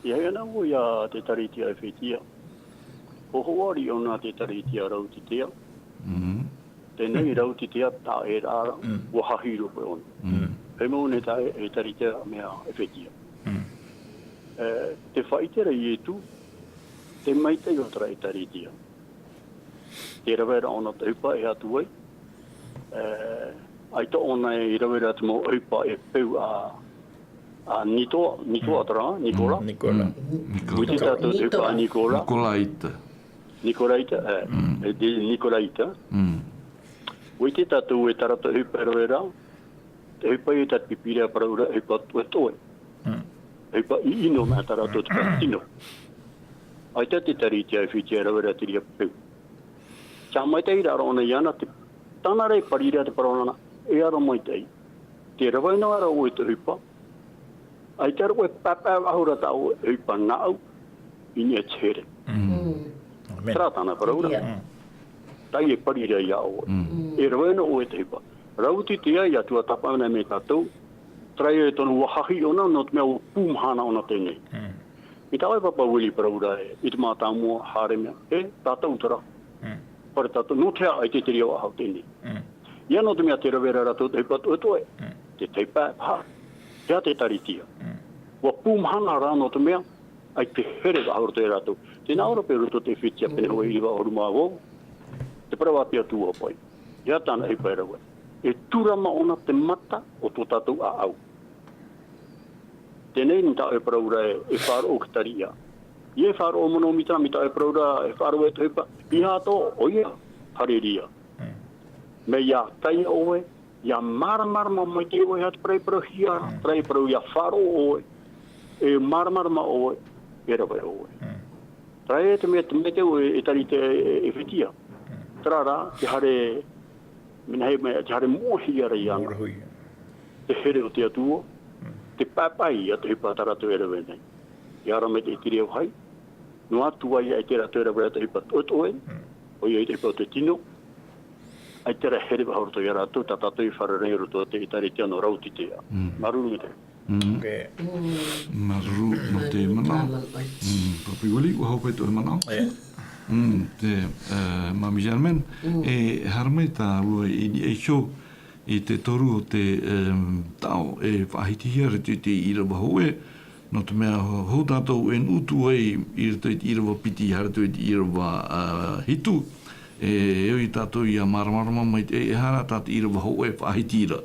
ʻIa hiʻo na vau ia te ʻĒtārētia Efetia. ʻO hoʻi ʻōna te ʻĒtārētia Raotitea. Mm. Teie nei, rau tītau, tā e rā, ua hahi roa ʻōna. Hei mau nei tā e, e tari te mea e whetia. E, te faʻaʻite ra Ietu, te maitaʻi o terā ʻĒkālesia. Tē rave ra ʻōna te ʻohipa e atu ai. E, ʻaita ʻōna e rave ra te mau ʻohipa e peu a, a Nitoa, Nitoa terā, Nikola. Nikola. ʻUa ʻite tātou te ʻohipa a Nikola. Nikolaita. Nikolaita, e, e, te Nikolaita. ʻUa ʻite tātou e terā ʻohipa e rave ra, te ʻohipa i tā te Pīpīria e parau ra, ʻohipa toetoe. ʻOhipa ʻino, mea tā rātou te tino. ʻAita te ʻĒkālesia e whetia e rave ra te reira peu. Tē maitaʻi ra ʻōna iāna, te, tāna ra e parira te parau nāna, e ara maitaʻi. Tē rave noa ra ʻoe te ʻohipa, ʻaita ra ʻoe e papaʻi faʻahou ra tā ʻoe ʻohipa nāʻu, i niʻa i te here. Terā tāna parau ra. Teie e parira iā ʻoe. E rave noa ʻoe te ʻohipa. Rau tītau, ʻia tuatāpapa mai tātou, terā e tonu ua hahi ʻōna, nō te mea ua pū mahana ʻōna teie nei. Mai tā ʻoe Papa Willie e parau ra e, i te mātāmua haere mai, e, tātou terā. Fare tātou, nō te aha ʻaita te reira faʻahou teie nei. Ia nō te mea tē rave ra rātou te ʻohipa toetoe. Te ʻohipa paha. Te aha te ʻĒkālesia. Ua pū mahana rā nō te mea, ʻaita e here faʻahou roto iā rātou. Tē nā ʻō ra paʻi roto i te Efetia pene hōʻē ʻīrava ʻahuru mā vaʻu. Te parau a te Atua paʻi. Ia tāna ʻohipa e rave. E tūrama ʻōna te mata o tō tātou ʻāʻau. Teie nei tā ʻoe e parau ra e, e faʻaroʻo i te tari ʻia. ʻIa faʻaroʻo mono mita, mai tā ʻoe e parau ra e faʻaroʻo i te ʻohipa. ʻEiaha atoʻa, ʻoia, hareruia. Mea ʻia tae ʻoe, ʻia māramarama maitaʻi ʻoe, e aha te parau e parauhia, terā e parau ʻia faʻaroʻo ʻoe, e māramarama ʻoe, e rave ʻoe. Terā e te mea, te mea te ʻoe e tari te, e, e Efetia. Terā rā, te haere, mea nā hea, mea, te haere moʻehia ra iāna. Te here o te Atua, te papaʻi ia te ʻohipa tā rātou e rave nei. E ara maitaʻi te reira vāhi, noa atu ai i terā rātou e rave ra te ʻohipa toetoe, ʻoia i te ʻohipa o te tino, ʻaita rā e here faʻahou roto iā rātou, tā tātou e fārerei roto i te ʻĒkālesia nō rau tītau. Māuruuru maitaʻi. Māuruuru nō te manaʻo. Papa Willie, ʻua hope tō ʻoe manaʻo. Te, e, Māmī Germaine, e haere mai tāua i niʻa iho i te toru o te, e, taʻo e faʻahitihia ra i te ʻīrava hōʻē, nō te mea hou tātou e nuʻu atu ai i roto i te ʻīrava piti, haere atu i te ʻīrava, a, hitu, e, e ui tātou ʻia māramarama mai te, e, e aha rā tā te ʻīrava hōʻē e faʻahiti ra.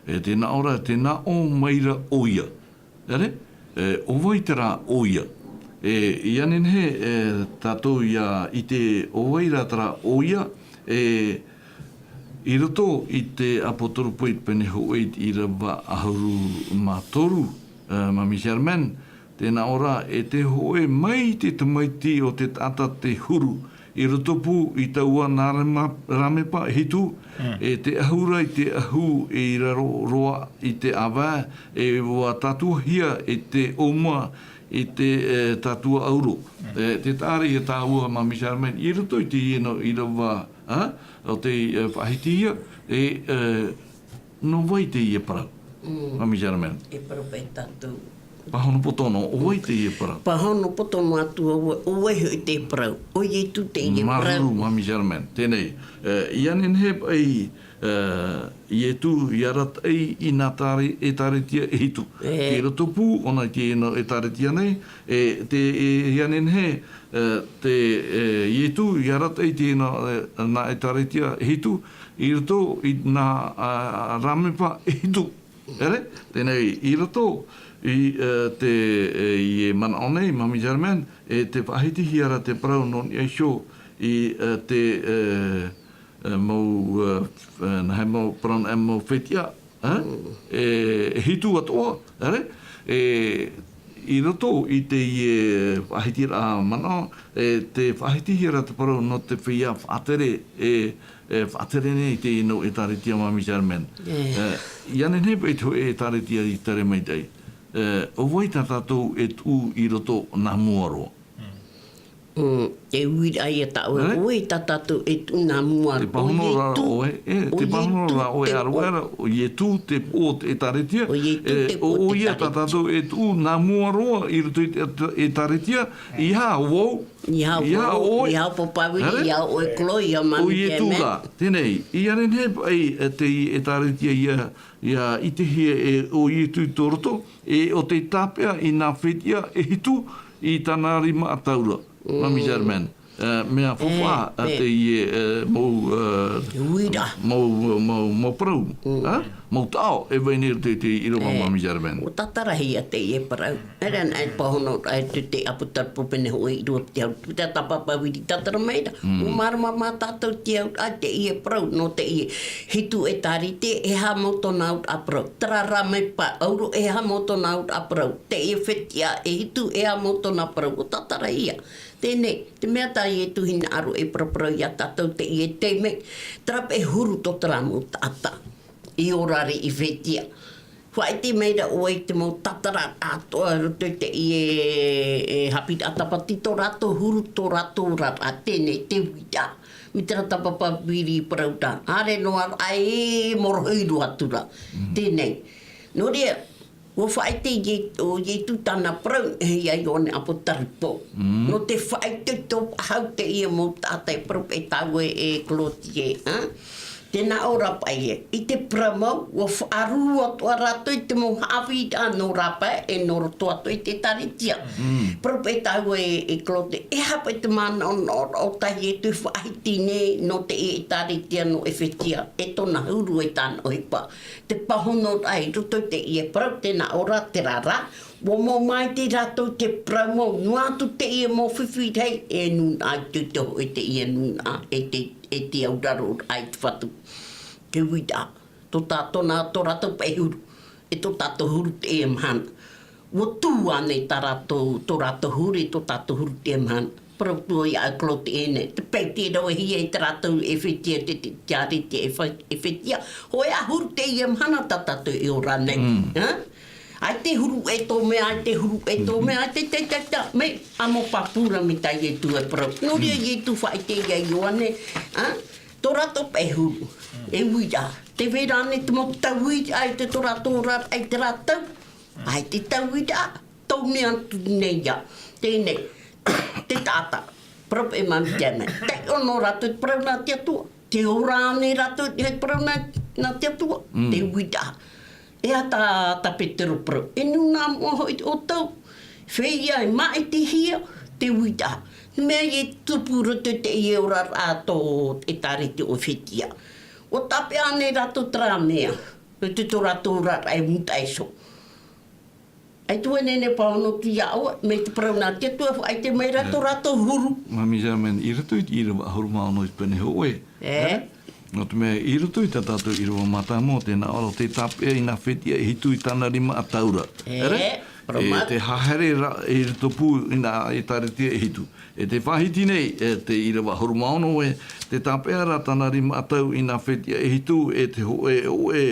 E, tē nā ʻō ra, tē nā ʻō mai ra ʻoia. ʻEre? E, ʻo vai terā ʻoia? E, ʻia nehenehe, e, tātou ʻia ʻite ʻo vai rā terā ʻoia, e, i roto i te Apotoropō i te pene hōʻē i te ʻīrava ʻahuru mā toru, e, Māmī Germaine, tē nā ʻō ra, e tē hōʻē mai te tamaiti o te taʻata te huru, i rotopū i taua nā rama-, rāmepa e hitu, e te ʻahu ra i te ʻahu i raro roa i te ʻāvae, e ʻua tātuahia e te ʻōmua i te, e, tātuaʻauro. E, tē taʻa ra ia tāua Māmī Germaine, i roto i teie nō ʻīrava, a, o te, e, faʻahitihia, e, e, nō vai teie parau, Māmī Germaine? E parau paʻi tātou. Pāhono poto noa, ʻo vai teie parau? Pāhono poto noa atu au, ʻo vai hoʻi te parau? ʻO Ietu teie parau. Māuruuru, Māmī Germaine. Teie nei, e, ʻia nehenehe paʻi, e, Ietu ʻia arataʻi i nā ʻĒtāre-, ʻĒtāretia e hitu. E. I rotopū ʻōna i teie nō ʻĒtāretia nei, e, te, e, ʻia nehenehe, e, te, e, Ietu ʻia arataʻi i teie nō, e, nā ʻĒtāretia e hitu, i roto i nā, a, rāmepa e hitu. ʻEre, teie nei, i roto i, e, te, e, i e manaʻo nei, Māmī Germaine, e tē faʻahitihia ra te parau nō niʻa iho i, e, te, e, e, mau, e, f-, e, nā hea mau parau, e, mau fetiʻa, e? E, e hitu atoʻa, ʻere? E, i roto i teie faʻahitiraʻa manaʻo, e, tē faʻahitihia ra te parau nō te feiā faʻatere, e, e faʻatere nei i teie nō ʻĒtāretia, Māmī Germaine. E. E, ʻia nehenehe paʻi te hōʻē ʻĒtāretia i tere maitaʻi. E, ʻo vai tā tātou e tuʻu i roto nā mua roa? Mm, te uiraʻa ia tā ʻoe, ʻoe tā tātou e tuʻu nā mua, ʻo Ietu te ʻō. Te pāhono rā ʻoe, e, te pāhono rā ʻoe, ʻo Ietu te ʻō o te ʻĒtārētia, ʻo Ietu te ʻō o te ʻĒtārētia. ʻO ia tā tātou e tuʻu nā mua roa i roto i te ʻĒtārētia, ʻeiaha vau, ʻeiaha vau, ʻoe, ʻeiaha Papa Viri, ʻeiaha ʻoe Chloe, ʻeiaha Mami Carmen. ʻO Ietu rā, teie nei, ʻia nehenehe paʻi, e, te ʻĒtārētia ʻia, ʻia ʻitehia e ʻo Ietu i tō roto, e ʻo tē tāpeʻa i nā fetiʻa e hitu i tāna rima ʻataʻuraʻa. Mami Germaine, e, mea faufaʻa, e, teie, e, mau, e, mau, mau, mau parau, e, mau taʻo e vai nei i roto i te ʻīrava, Mami Germaine. ʻUa tātarahia teie parau. ʻEra na e pāhono, e, te, te ʻApotarupo pene hōʻē ʻīrava piti ʻahuru, te tā Papa Viri tātara mai ra. ʻUa mārama mā tātou te auraʻa teie parau, nō teie hitu ʻĒtārētia, ʻeiaha mau tōna auraʻa parau. Terā rā mai pae ʻauro, ʻeiaha mau tōna auraʻa parau. Teie fetiʻa e hitu, ʻeiaha mau tōna parau. ʻUa tātarahia. Teie nei, te mea tā Ietu hinaʻaro e paraparau ia tātou teie taime, terā paʻi huru tō terā mau taʻata i ora ra i fetiʻa. Faʻaʻite mai ra ʻoe i te mau tātara atoʻa i roto i teie, e, haʻapiʻiraʻa Tāpati, tō rātou huru, tō rātou oraraʻa, teie nei te uiraʻa. Mai terā tā Papa Viri i parau ra, ʻaore noa ra e morohi roa atu ra. Teie nei. Nō reira, ʻua faʻaʻite ʻo Ie-, ʻo Ietu tāna parau, e, ia Ioane ʻApotarupo. Nō te faʻaitoito faʻahou teie mau taʻata e parau paʻi tāua e Claudie, ā? Tē nā ʻō ra paʻi ē, i te parau mau, ʻua faʻaruru atoʻa rātou i te mau haʻavīraʻa nō rāpae, e nō roto atoʻa i te ʻĒtārētia. Parau paʻi tāua e, e Claudie, ʻeiaha paʻi te manaʻonaʻo o tā Ietu e faʻahiti nei nō te ʻĒtārētia nō ʻEfetia, e tōna huru e tāna ʻohipa. Te pāhonoraʻa i roto i teie parau, tē nā ʻō ra, terā rā, ʻua mau maitaʻi rātou i te parau mau, noa atu teie mau fifi rahi, e nūnaʻa i te, te hōʻē teie nūnaʻa, e te, e te auraro ai te Fatu. Te uiraʻa, tō tā-, tōna, tō rātou paʻi huru, e tō tātou huru teie mahana. ʻUa tū ānei tā rātou, tō rātou huru, e tō tātou huru teie mahana. Parau atu ia ʻoe Claudie teie nei, tē paʻi te rave hia i tā rātou ʻĒfetia te, te, te ʻĒtārētia ʻEfe-, ʻEfetia. Hōʻē ā huru teie mahana tā tātou e ora nei. Ā? ʻAita e huru e tō mea, ʻaita e huru e tō mea, ʻaita e, te, te, te, mea, ʻa mau pāpū ra mai tā Ietu e parau. Nō reira Ietu faʻaʻite ia Ioane, ā? Tō rātou paʻi huru. E uiraʻa. Tē vai ra ānei te mau tauiraʻa i te tō rātou oraraʻa i terā tau. ʻAita e tauiraʻa. Tau mea atu nei ia. Teie nei, te taʻata, parau paʻi e Mami Carmen. Taiʻo noa rātou i te parau nā te Atua. Tē ora ānei rātou i te parau nā, nā te Atua. Te uiraʻa. E aha tā, tā Petero parau. E nūnaʻa moʻa hoʻi ʻoutou. Feiā e māʻitihia, te uiraʻa. Mea e tupu i roto i teie oraraʻa tō ʻĒtārētia ʻo ʻEfetia. ʻUa tāpeʻa ānei rātou terā mea. Roto i tō rātou oraraʻa e mūtaʻa iho. ʻAita vau e nehenehe e pāhono atu ia ʻoe, mai te parau nā te Atua, faʻaʻite mai ra tō rātou huru. Mami Germaine, i roto i te ʻīrava ʻahuru mā ono i te pene hōʻē. E? Nō te mea, i roto i tā tātou ʻīrava mātāmua, tē nā ʻō ra, tē tāpeʻa i nā fetiʻa e hitu i tāna rima ʻataʻuraʻa. E, ʻere? E, tē haere ra i roto pū i nā ʻĒtārētia e hitu. E tē faʻahiti nei, e te ʻīrava ʻahuru mā ono ē, tē tāpeʻa ra tāna rima ʻataʻu i nā fetiʻa e hitu, e te hōʻē, hōʻē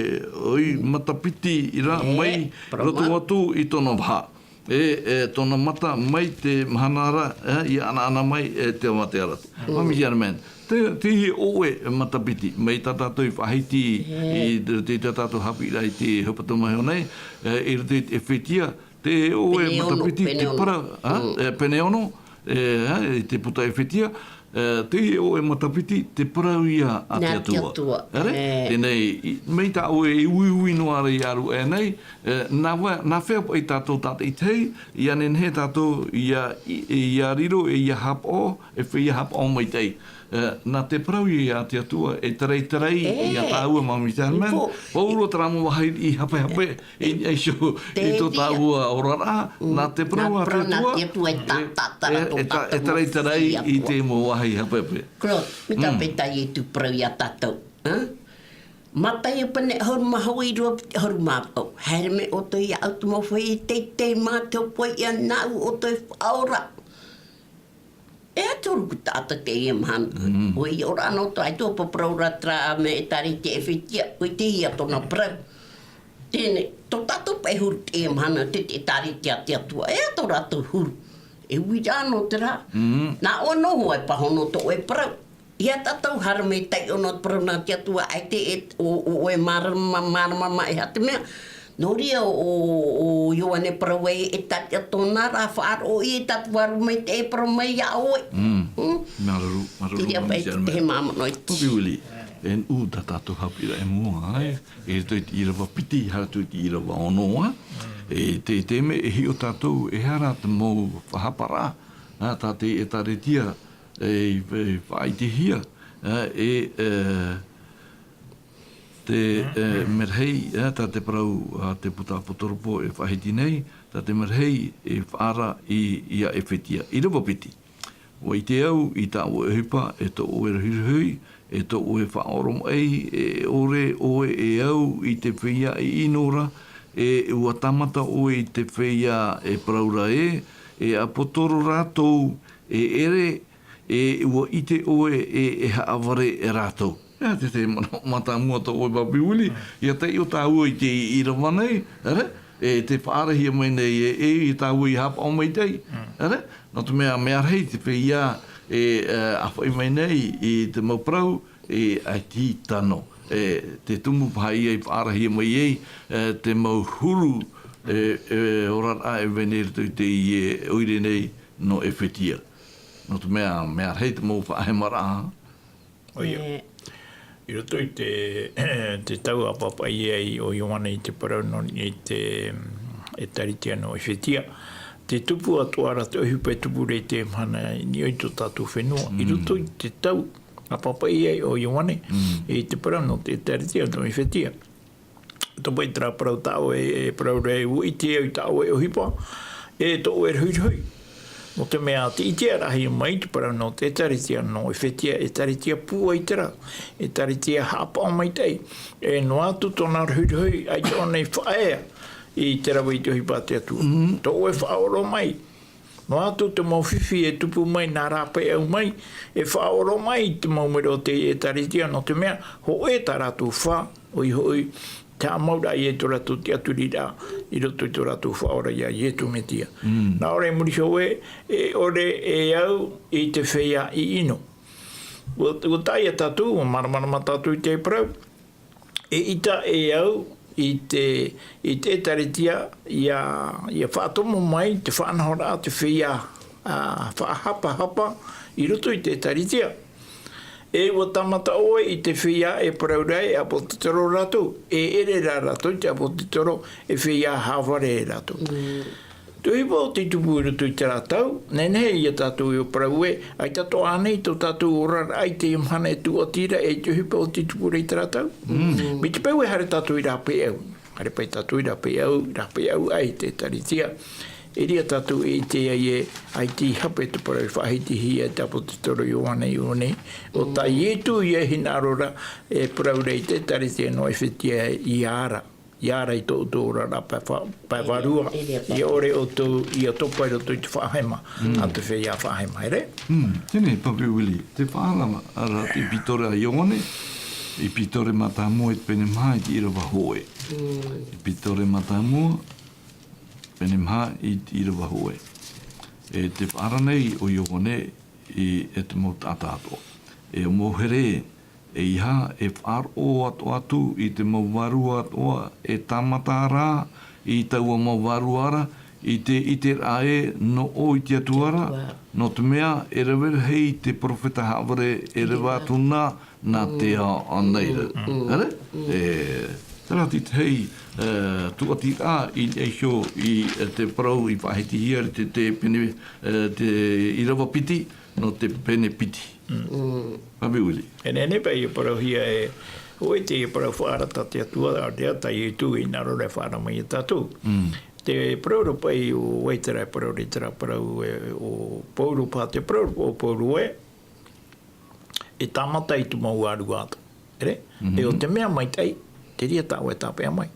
ʻoi matapiti ra mai roto atu i tōna vaha. E, e tōna mata mai te mahana ra, e, ʻia ʻanaʻana mai, e te ʻāvatea ra. Mami Germaine, te, teie hōʻē matapiti, mai tā tātou i faʻahiti i, i, i tā tātou haʻapiʻiraʻa i te haʻapaʻo mai iho nei, e, i roto i te ʻĒfetia, te hōʻē matapiti, te parau, ā, e, pene ono, e, ā, i te puta ʻĒfetia, e, teie hōʻē matapiti, te parau ia a te Atua. Nā te Atua. ʻEre? E. Teie nei, i, mai tā ʻoe e uiui noa ra i ʻaru aʻe nei, e, nā va-, nā fea paʻi tātou tātaʻitahi, ʻia nehenehe tātou ʻia, i, ʻia riro, e ʻia haʻapaʻo, e feiā haʻapaʻo maitaʻi. E, nā te parau ia a te Atua, e tarai-tarai ia tāua Mami Germaine. Pauroa terā mau vāhi i hapehape, i, i niʻa iho i tō tāua oraraʻa, nā te parau a te Atua, e, e, e tarai-tarai i te mau vāhi hapehape. Claude, mai tā paʻi tā Ietu parau ia tātou, ā? Mataio pene ʻahuru mā hōʻē, ʻīrava piti ʻahuru mā vaʻu. Haere mai ʻoutou ia ʻoutou mau feiā teitei mā te hōpoiʻa, nāʻu ʻoutou e faʻaora. E aha te huru taʻata teie mahana. ʻUa ora noa atu, ʻaita e parau ra terā mea ʻĒtārētia ʻĒfetia, ʻua ʻite ia tōna parau. Teie nei, tō tātou paʻi huru teie mahana, te, te ʻĒtārētia a te Atua, e aha tō rātou huru. E uira anō terā. Nā ʻoe noa e pāhono tō ʻoe parau. ʻIa tātou haere mai taiʻo nō te parau nā te Atua, ʻaita e, ʻo, ʻo ʻoe mārama, mārama mai, e aha te mea. Nō reira ʻo, ʻo, ʻo Ioane parau ai, e tāʻati tōna ra faʻaroʻo i, e tāʻati faʻaroʻo mai te, e parau mai iā ʻoe. Māuruuru, māuruuru. Te reira paʻi te māmā noa i te. Pāpī Willie, e nuʻu tā tātou haʻapiʻiraʻa i mua, ʻae. E riro i te ʻīrava piti, haere atu i te ʻīrava ono, ā. E te, te mea e hiʻo tātou, e aha rā te mau faʻahaparaʻa, ā, tā te ʻĒtārētia, e, e faʻaʻitehia, ā, e, e, te, e, mea rahi, ā, tā te parau a te puta ʻApoteropō e faʻahiti nei, tā te mea rahi e faʻaara i, ia Efetia. ʻĪrava piti. ʻUa ʻite au i tā ʻoe ʻohipa, e tō ʻoe rohirohi, e tō ʻoe faʻaoromaʻi, e ʻore ʻoe e au i te feiā ʻiʻino ra, e ʻua tāmata ʻoe i te feiā e parau ra ē, e ʻāpōsetolo rātou, e ʻere, e ʻua ʻite ʻoe e, e haʻavare e rātou. E te, te manaʻo mātāmua tō ʻoe Pāpī Willie, ʻia taiʻo tāua i te ʻīrava nei, ʻere? E te faʻaarahia mai nei e, e, e tāua i haʻapaʻo maitaʻi, ʻere? Nō te mea, mea rahi te feiā e, e, ʻāfaʻi mai nei i te mau parau, e, ʻaita i tano. E, te tumu paha ia i faʻaarahia mai ai, e, te mau huru, e, e, oraraʻa e vai nei i roto i teie ʻoire nei nō Efetia. Nō te mea, mea rahi te mau faʻahemaraʻa. ʻOia. E. I roto i te, te tau ʻa pāpaʻi ai ʻo Ioane i te parau nō, i te, ʻĒtārētia nō Efetia. Te tupu atoʻa ra te ʻohipa e tupu ra i teie mahana i niʻa i tō tātou fenua. I roto i te tau ʻa pāpaʻi ai ʻo Ioane, i te parau nō te ʻĒtārētia nō Efetia. Tō paʻi terā parau tā ʻoe, e parau ra ē, ʻua ʻite au i tā ʻoe ʻohipa, e tō ʻoe rohirohi. Nō te mea, tē ʻitehia ra mai te parau nō te ʻĒtārētia nō Efetia, ʻĒtārētia pūai terā, ʻĒtārētia haʻapaʻo maitaʻi. E noa atu tōna rohirohi, ʻaita ʻōna i faʻaea i te rave i te ʻohipa a te Atua. Tō ʻoe faʻaoromaʻi. Noa atu te mau fifi e tupu mai nā rāpaeʻau mai, e faʻaoromaʻi i te mau mero o te ʻĒtārētia, nō te mea, hōʻē tā rātou fā, ʻoia hoʻi, te haʻamauraʻa ia i tō rātou tiʻaturiraʻa, i roto i tō rātou Faʻaora ia Iesu Mesia. Nā ʻō ra i muri iho ē, e ʻore e au i te feiā ʻiʻino. ʻUa, ʻua tae ia tātou, ʻua māramarama tātou i te parau. E ʻita e au i te, i te ʻĒtārētia, ʻia, ʻia faʻatomo mai te faʻanahoraʻa, te feiā, ā, faʻahapahapa i roto i te ʻĒtārētia. E ʻua tāmata ʻoe i te feiā e parau ra ē, e ʻāpōsetolo rātou, e ʻere rā rātou i te ʻāpōsetolo, e feiā haʻavare rātou. Te ʻohipa o tei tupu i roto i terā tau, nehenehe ia tātou e parau ē, ʻaita atoʻa ānei tō tātou oraraʻa i teie mahana e tūʻati ra e te ʻohipa o tei tupu ra i terā tau. Mai te peu e haere tātou i rāpaeʻau. Haere paʻi tātou i rāpaeʻau, rāpaeʻau aʻe i te ʻĒtārētia. E ʻere ia tātou e ʻite ai ē, ʻaita i hape te parau i faʻahitihia e te ʻāpōsetolo Ioane i ʻō nei. ʻO tā Iesu ia hinaʻaro ra, e parau ra i te ʻĒtārētia nō Efetia ʻia ara. ʻIa ara i tō ʻoutou oraraʻa pae fa-, pae vārua, ʻia ʻore ʻoutou ʻia topa i roto i te faʻahema, a te feiā faʻahema, ʻere? Teie nei, Pāpī Willie, tē faʻaara ra te ʻepitore a Ioane, ʻepitore mātāmua i te pene maha i te ʻīrava hōʻē. ʻEpitore mātāmua, pene maha i te ʻīrava hōʻē. E tē faʻaara nei ʻo Ioane i, e te mau taʻata atoʻa. E mau here, ʻeiaha e faʻaroʻo atoʻa atu i te mau vārua atoʻa e tāmata ra, i taua mau vārua ra, i te ʻiteraʻa ē nō ʻō i te Atua ra, nō te mea e rave rahi te perofeta haʻavare e reva atu na, nā te ao ānei ra. ʻEre? E, terā te tahi, e, tūʻatiraʻa i niʻa iho i, e, te parau i faʻahitihia i te, te pene, e, te ʻīrava piti, nō te pene piti. Pāpī Willie. E nehenehe paʻi e parauhia e, hōʻē te parau faʻaara tā te Atua, ʻaore rā tā Iesu e hinaʻaro ra e faʻaara mai ia tātou. Te parau ra paʻi ʻo vai terā e parau ra i terā parau e, ʻo Pauro paha te parau ra ʻo Pauro ē, e tāmata i te mau vārua atoʻa. ʻEre? E ʻo te mea maitaʻi, te reira tā ʻoe e tāpeʻa mai.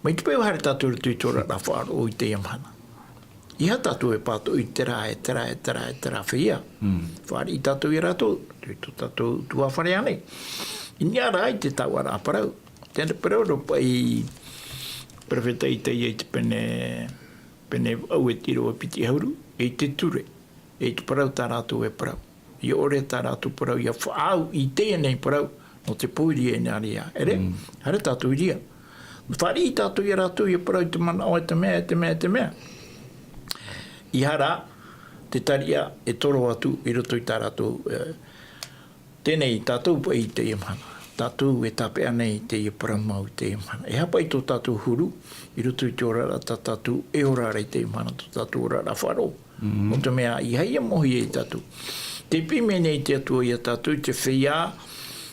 Mai te peu haere tātou i roto i te oraraʻa faʻaroʻo i teie mahana. ʻEiaha tātou e pātoʻi i terā, e terā, e terā, e terā feiā. Fāriʻi tātou ia rātou, i tō tātou ʻutuāfare ānei. I niʻa rā i te taoʻaraʻa parau. Te parau ra paʻi perofeta Isaia i te pene Pēnei au e te ʻīrava piti ʻahuru, i te ture, i te parau tā rātou e parau. ʻIa ʻore tā rātou parau, ʻia faʻaau i teie nei parau, nō te pōiri e nā reira. ʻEre, haere tātou i reira. Fāriʻi tātou ia rātou, ʻia parau i te manaʻo e te mea, e te mea, e te mea. ʻEiaha rā te tariʻa e toro atu i roto i tā rātou, e, Teie nei tātou paʻi i teie mahana. Tātou e tāpeʻa nei i teie parau mau i teie mahana. E aha paʻi tō tātou huru i roto i te oraraʻa tā tātou e ora ra i teie mahana, tō tātou oraraʻa faʻaroʻo. Nō te mea, ʻeiaha ia mōhia ia tātou. Tē piʻi mai nei te Atua ia tātou i te feiā,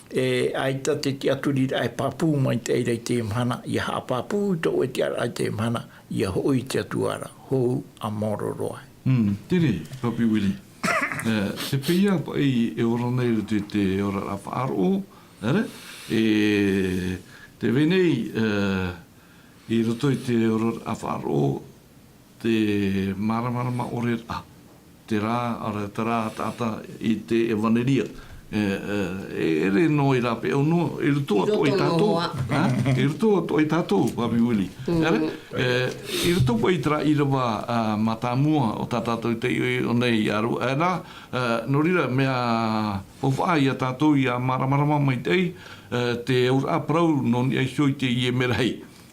e, ʻaita te tiʻaturiraʻa e pāpū mai te reira i teie mahana, ʻia haʻapāpū i tō ʻoe tiʻaraʻa i teie mahana, ʻia hoʻi i te Atua ra, hou ʻa maoro roa. Mm, tere, Papi Willie. E, te feiā paʻi e ora nei i roto i te oraraʻa faʻaroʻo, ʻere? E, tē vai nei, e, i roto i te oraraʻa faʻaroʻo, te māramarama ʻore ra, terā, ʻaore, terā taʻata i te ʻevaneria. E, e, e, ʻere noa i rāpae noa, i roto atoʻa i tātou. I roto atoʻa i tātou, Papi Willie. ʻEre? E, i roto paʻi i terā ʻīrava, a, mātāmua o tā tātou i taiʻo nei i ʻaru, e, nā, e, nō reira, mea faufaʻa ia tātou ʻia māramarama maitaʻi, e, te auraʻa parau nō niʻa iho i teie merahi.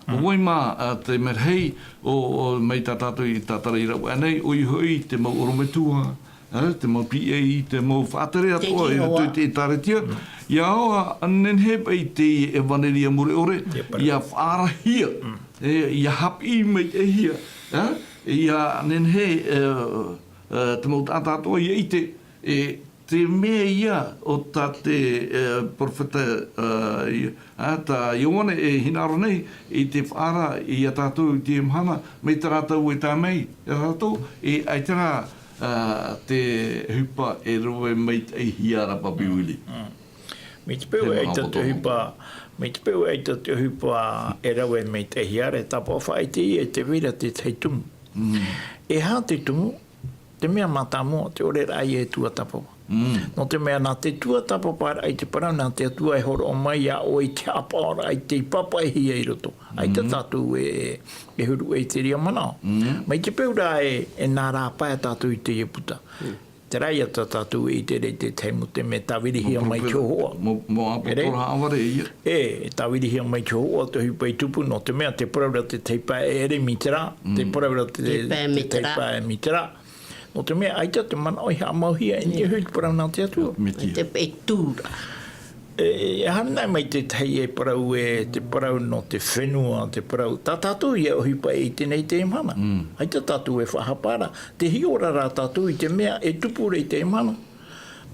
ʻO vai mā, a, te merahi o, o, mai tā tātou i tātara i rave nei, ʻoia hoʻi te mau ʻorometua, e, te mau P A, te mau faʻatere atoʻa i roto i te ʻĒtārētia. ʻIa ora, a, nehenehe paʻi te ʻevaneria mure ʻore, ʻia faʻaarahia, e, ʻia haʻapiʻi maitaʻihia, e, ʻia nehenehe, e, e, te mau taʻata atoʻa ʻia ʻite, e, te mea ia o tā te, e, perofeta, e, i-, a, tā Ioane e hinaʻaro nei i te faʻaara ia tātou i teie mahana, mai terā tau e tae mai ia tātou, e, ʻaita rā, a, te ʻohipa e rave maitaʻihia ra, Papi Willie. Mai te peu e ʻaita te ʻohipa, mai te peu e ʻaita te ʻohipa e rave maitaʻihia ra, e tāpaʻo faʻaʻite ia, e tē vai ra te tahi tumu. E aha te tumu? Te mea mātāmua, te ʻoreraʻa ia e tuatāpapa. Nō te mea nā te tuatāpaparaʻa i te parau nā te Atua e hōroʻa mai iā ʻoe i te haʻapaʻoraʻa i te pāpaʻihia i roto. ʻAita tātou e, e huru i te reira manaʻo. Mai te peu rā e, e nā rā pae tātou i teie puta. Terā ia tā tātou e ʻite ra i te tahi mau te mea tāvirihia mai te hōhoʻa. Mau, mau ʻāpōsetolo haʻavare ia. E, e tāvirihia mai te hōhoʻa te ʻohipa i tupu, nō te mea te parau ra te tahi pae e ʻere mai terā, te parau ra te, te tahi pae mai terā. Nō te mea, ʻaita te manaʻo i haʻamauhia, e niʻa hoʻi te parau nā te Atua. Mai te pae tū ra. E, e haere mai te tahi e parau e, te parau nō te fenua, te parau. Tā tātou ia ʻohipa e ʻite nei i teie mahana. ʻAita tātou e faʻahapa ra, tē hiʻo ra rā tātou i te mea e tupu ra i teie mahana.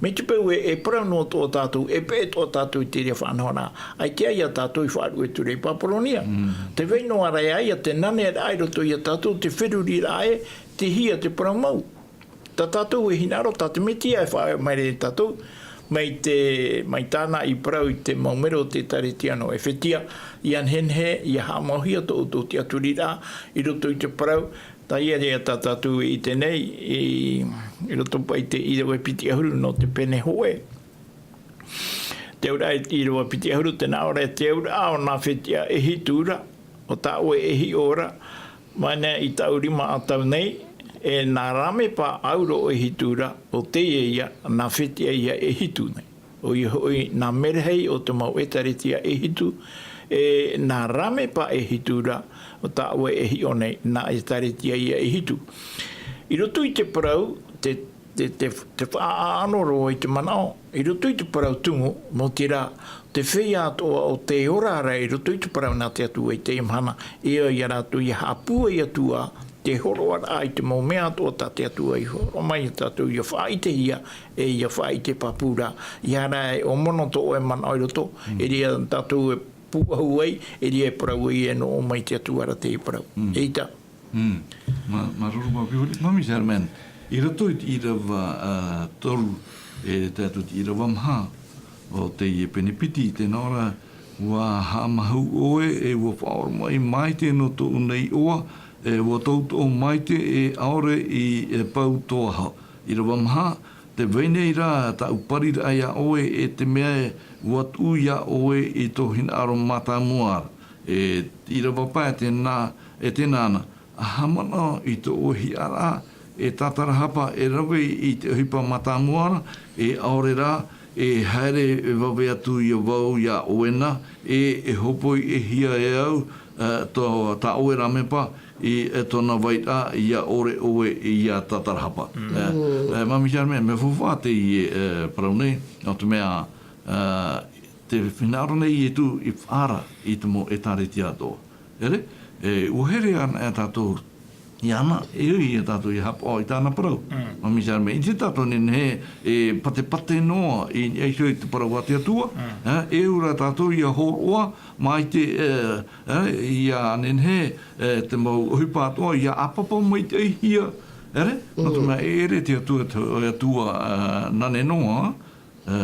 Mai te peu e, e parau noa atoʻa tātou, e peʻe atoʻa tātou i te reira faʻanahoraʻa. ʻAita ia tātou i faʻaruʻe atu ra i Paparonia. Tē vai noa ra ia te naneraʻa i roto ia tātou, te feruriraʻa e, tei hea te parau mau. Tā tātou e hinaʻaro, tā te Mesia e faʻaea mai ra ia tātou, mai te, mai tāna i parau i te mau mero o te ʻĒtārētia nō ʻEfetia, ʻia nehenehe, ʻia haʻamauhia tō ʻoutou tiʻaturiraʻa, i roto i te parau, tā ia ra tā tātou e ʻite nei, i, i roto paʻi i te ʻīrava piti ʻahuru nō te pene hōʻē. Te auraʻa i te ʻīrava piti ʻahuru, tē nā ʻō ra, te auraʻa o Nāfetia ʻEhitu ra, ʻo tā ʻoe e hiʻo ra, mai nei i taʻu rima ʻatau nei, e nā Ramepa ʻauro ʻEhitu ra, ʻo teie ia, Nāfetia ia ʻEhitu nei. ʻOia hoʻi, nā Melehi o te mau ʻĒtārētia ʻEhitu, e nā Ramepa ʻEhitu ra, ʻo tā ʻoe e hiʻo nei, nā ʻĒtārētia ia ʻEhitu. I roto i te parau, te te, te, te faʻaʻano roa i te manaʻo, i roto i te parau tumu, nō te reira, te feiā atoʻa o tē ora ra i roto i te parau nā te Atua i teie mahana, e ʻo ia rātou ʻia haʻapūai atu ā, te hōroʻaraʻa i te mau mea atoʻa tā te Atua i hōroʻa mai ia tātou ʻia faʻaʻitehia, e ʻia faʻaʻite pāpū ra, ʻeiaha e ʻōmono tō ʻoe manaʻo i roto, e reira tātou e pūʻohu ai, e reira e parau ai e nō ʻō mai te Atua ra teie parau. ʻEita. Mm. Mā, māuruuru Papi Willie. Mami Sherman, i roto i te ʻīrava, ā, toru, e tae atu i te ʻīrava maha o teie pene piti, tē nā ʻō ra, ʻua haʻamāuruuru ʻoe, e ʻua faʻaoromaʻi maite nō tōʻu nei iʻoa, e ʻua toutou maite, e ʻaore i, e pau tō aho. ʻĪrava maha, tē vai nei ra tāʻu pariraʻa iā ʻoe, e te mea ē, ʻua tuʻu iā ʻoe i tō hinaʻaro mātāmua ra. E ʻīrava pae tē nā, e tē nā na, Haʻamanaʻo i tō ʻoe hiʻaraʻa, e tātarahapa, e rave i te ʻohipa mātāmua ra, e ʻaore rā, e haere e vave atu ia vau iā ʻoe na, e, e hōpoiʻahia e au, e, tō, tā ʻoe rāmepa, i, e, tōna vairaʻa, ʻia ʻore ʻoe ia tātarahapa. Mm. E, e, Mami Charmaine, mea faufaʻa teie, e, parau nei, nō te mea, e, tē hinaʻaro nei Ietu i faʻaara i te mau ʻētāretia atoʻa. ʻEre, e, ʻua here ana e tātou, ʻia ana, e ui e tātou ʻia haʻapaʻo i tāna parau. Mm. Mami Charmaine, ʻite tātou nehenehe, e patepate noa i, i niʻa iho i te parau a te Atua, Mm. e, e ʻere tātou ʻia hōroʻa, mai te, e, e, ʻia nehenehe, e, te mau ʻohipa atoʻa, ʻia ʻāpapa maitaʻihia, ʻere? Nō te Mm. mea e ʻere te Atua, te Atua, e, nane noa, e,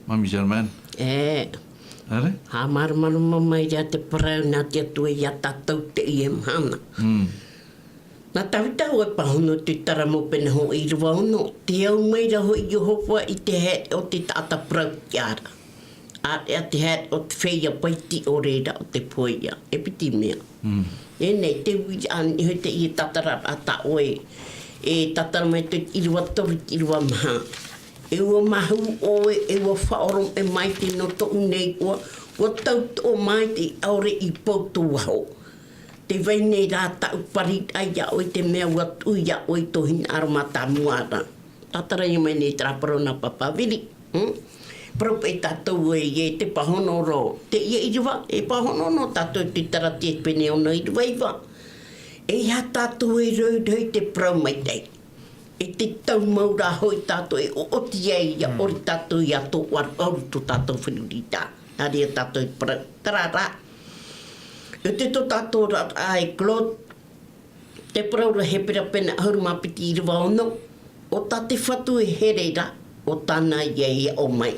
Mami Charmaine. E. ʻEre? Haʻamāramarama mai ra te parau nā te Atua iā tātou teie mahana. Mm. Nā Tavita ʻua pāhono te tara mau pene hōʻē ʻīrava ono, tē au mai ra hoʻi Iehova i te haere o te taʻata parau tiʻa ra. ʻĀreʻa te haere o te feiā paiti ʻore ra o te poiā. E piti mea. Mm. E nei, te uiraʻa nei hoʻi teie tātararaʻa tā ʻoe. E tātara mai te ʻīrava toru, te ʻīrava maha. E ʻua mahū ʻoe, e ʻua faʻaoromaʻi maitaʻi nō tōʻu nei iʻoa, ʻua tautoʻo maitaʻi ʻaore i pou tō vaho. Tē vai nei rā tāʻu pariraʻa iā ʻoe, te mea ʻua tuʻu iā ʻoe i tō hinaʻaro mātāmua ra. Tātara ia mai nei terā parau nā Pāpā Viri. Hmm? Parau paʻi tātou ē, e te pāhono ra, teie ʻīrava, e pāhono noa tātou te Taratia pene ono ʻīrava iva. E ʻeiaha tātou e rohirohi i te parau maitaʻi. E te taumau rā hoʻi tātou e ʻoʻoti ai, ʻia Mm. ʻore tātou ʻia tō ʻaruʻaru tō tātou feruriraʻa. Nā reira tātou e parau, terā rā. E te tō tātou oraraʻa e Claude, te parau ra Hepera pene ʻahuru mā piti ʻīrava ono, ʻo tā te Fatu e here ra, ʻo tāna ia e aʻo mai.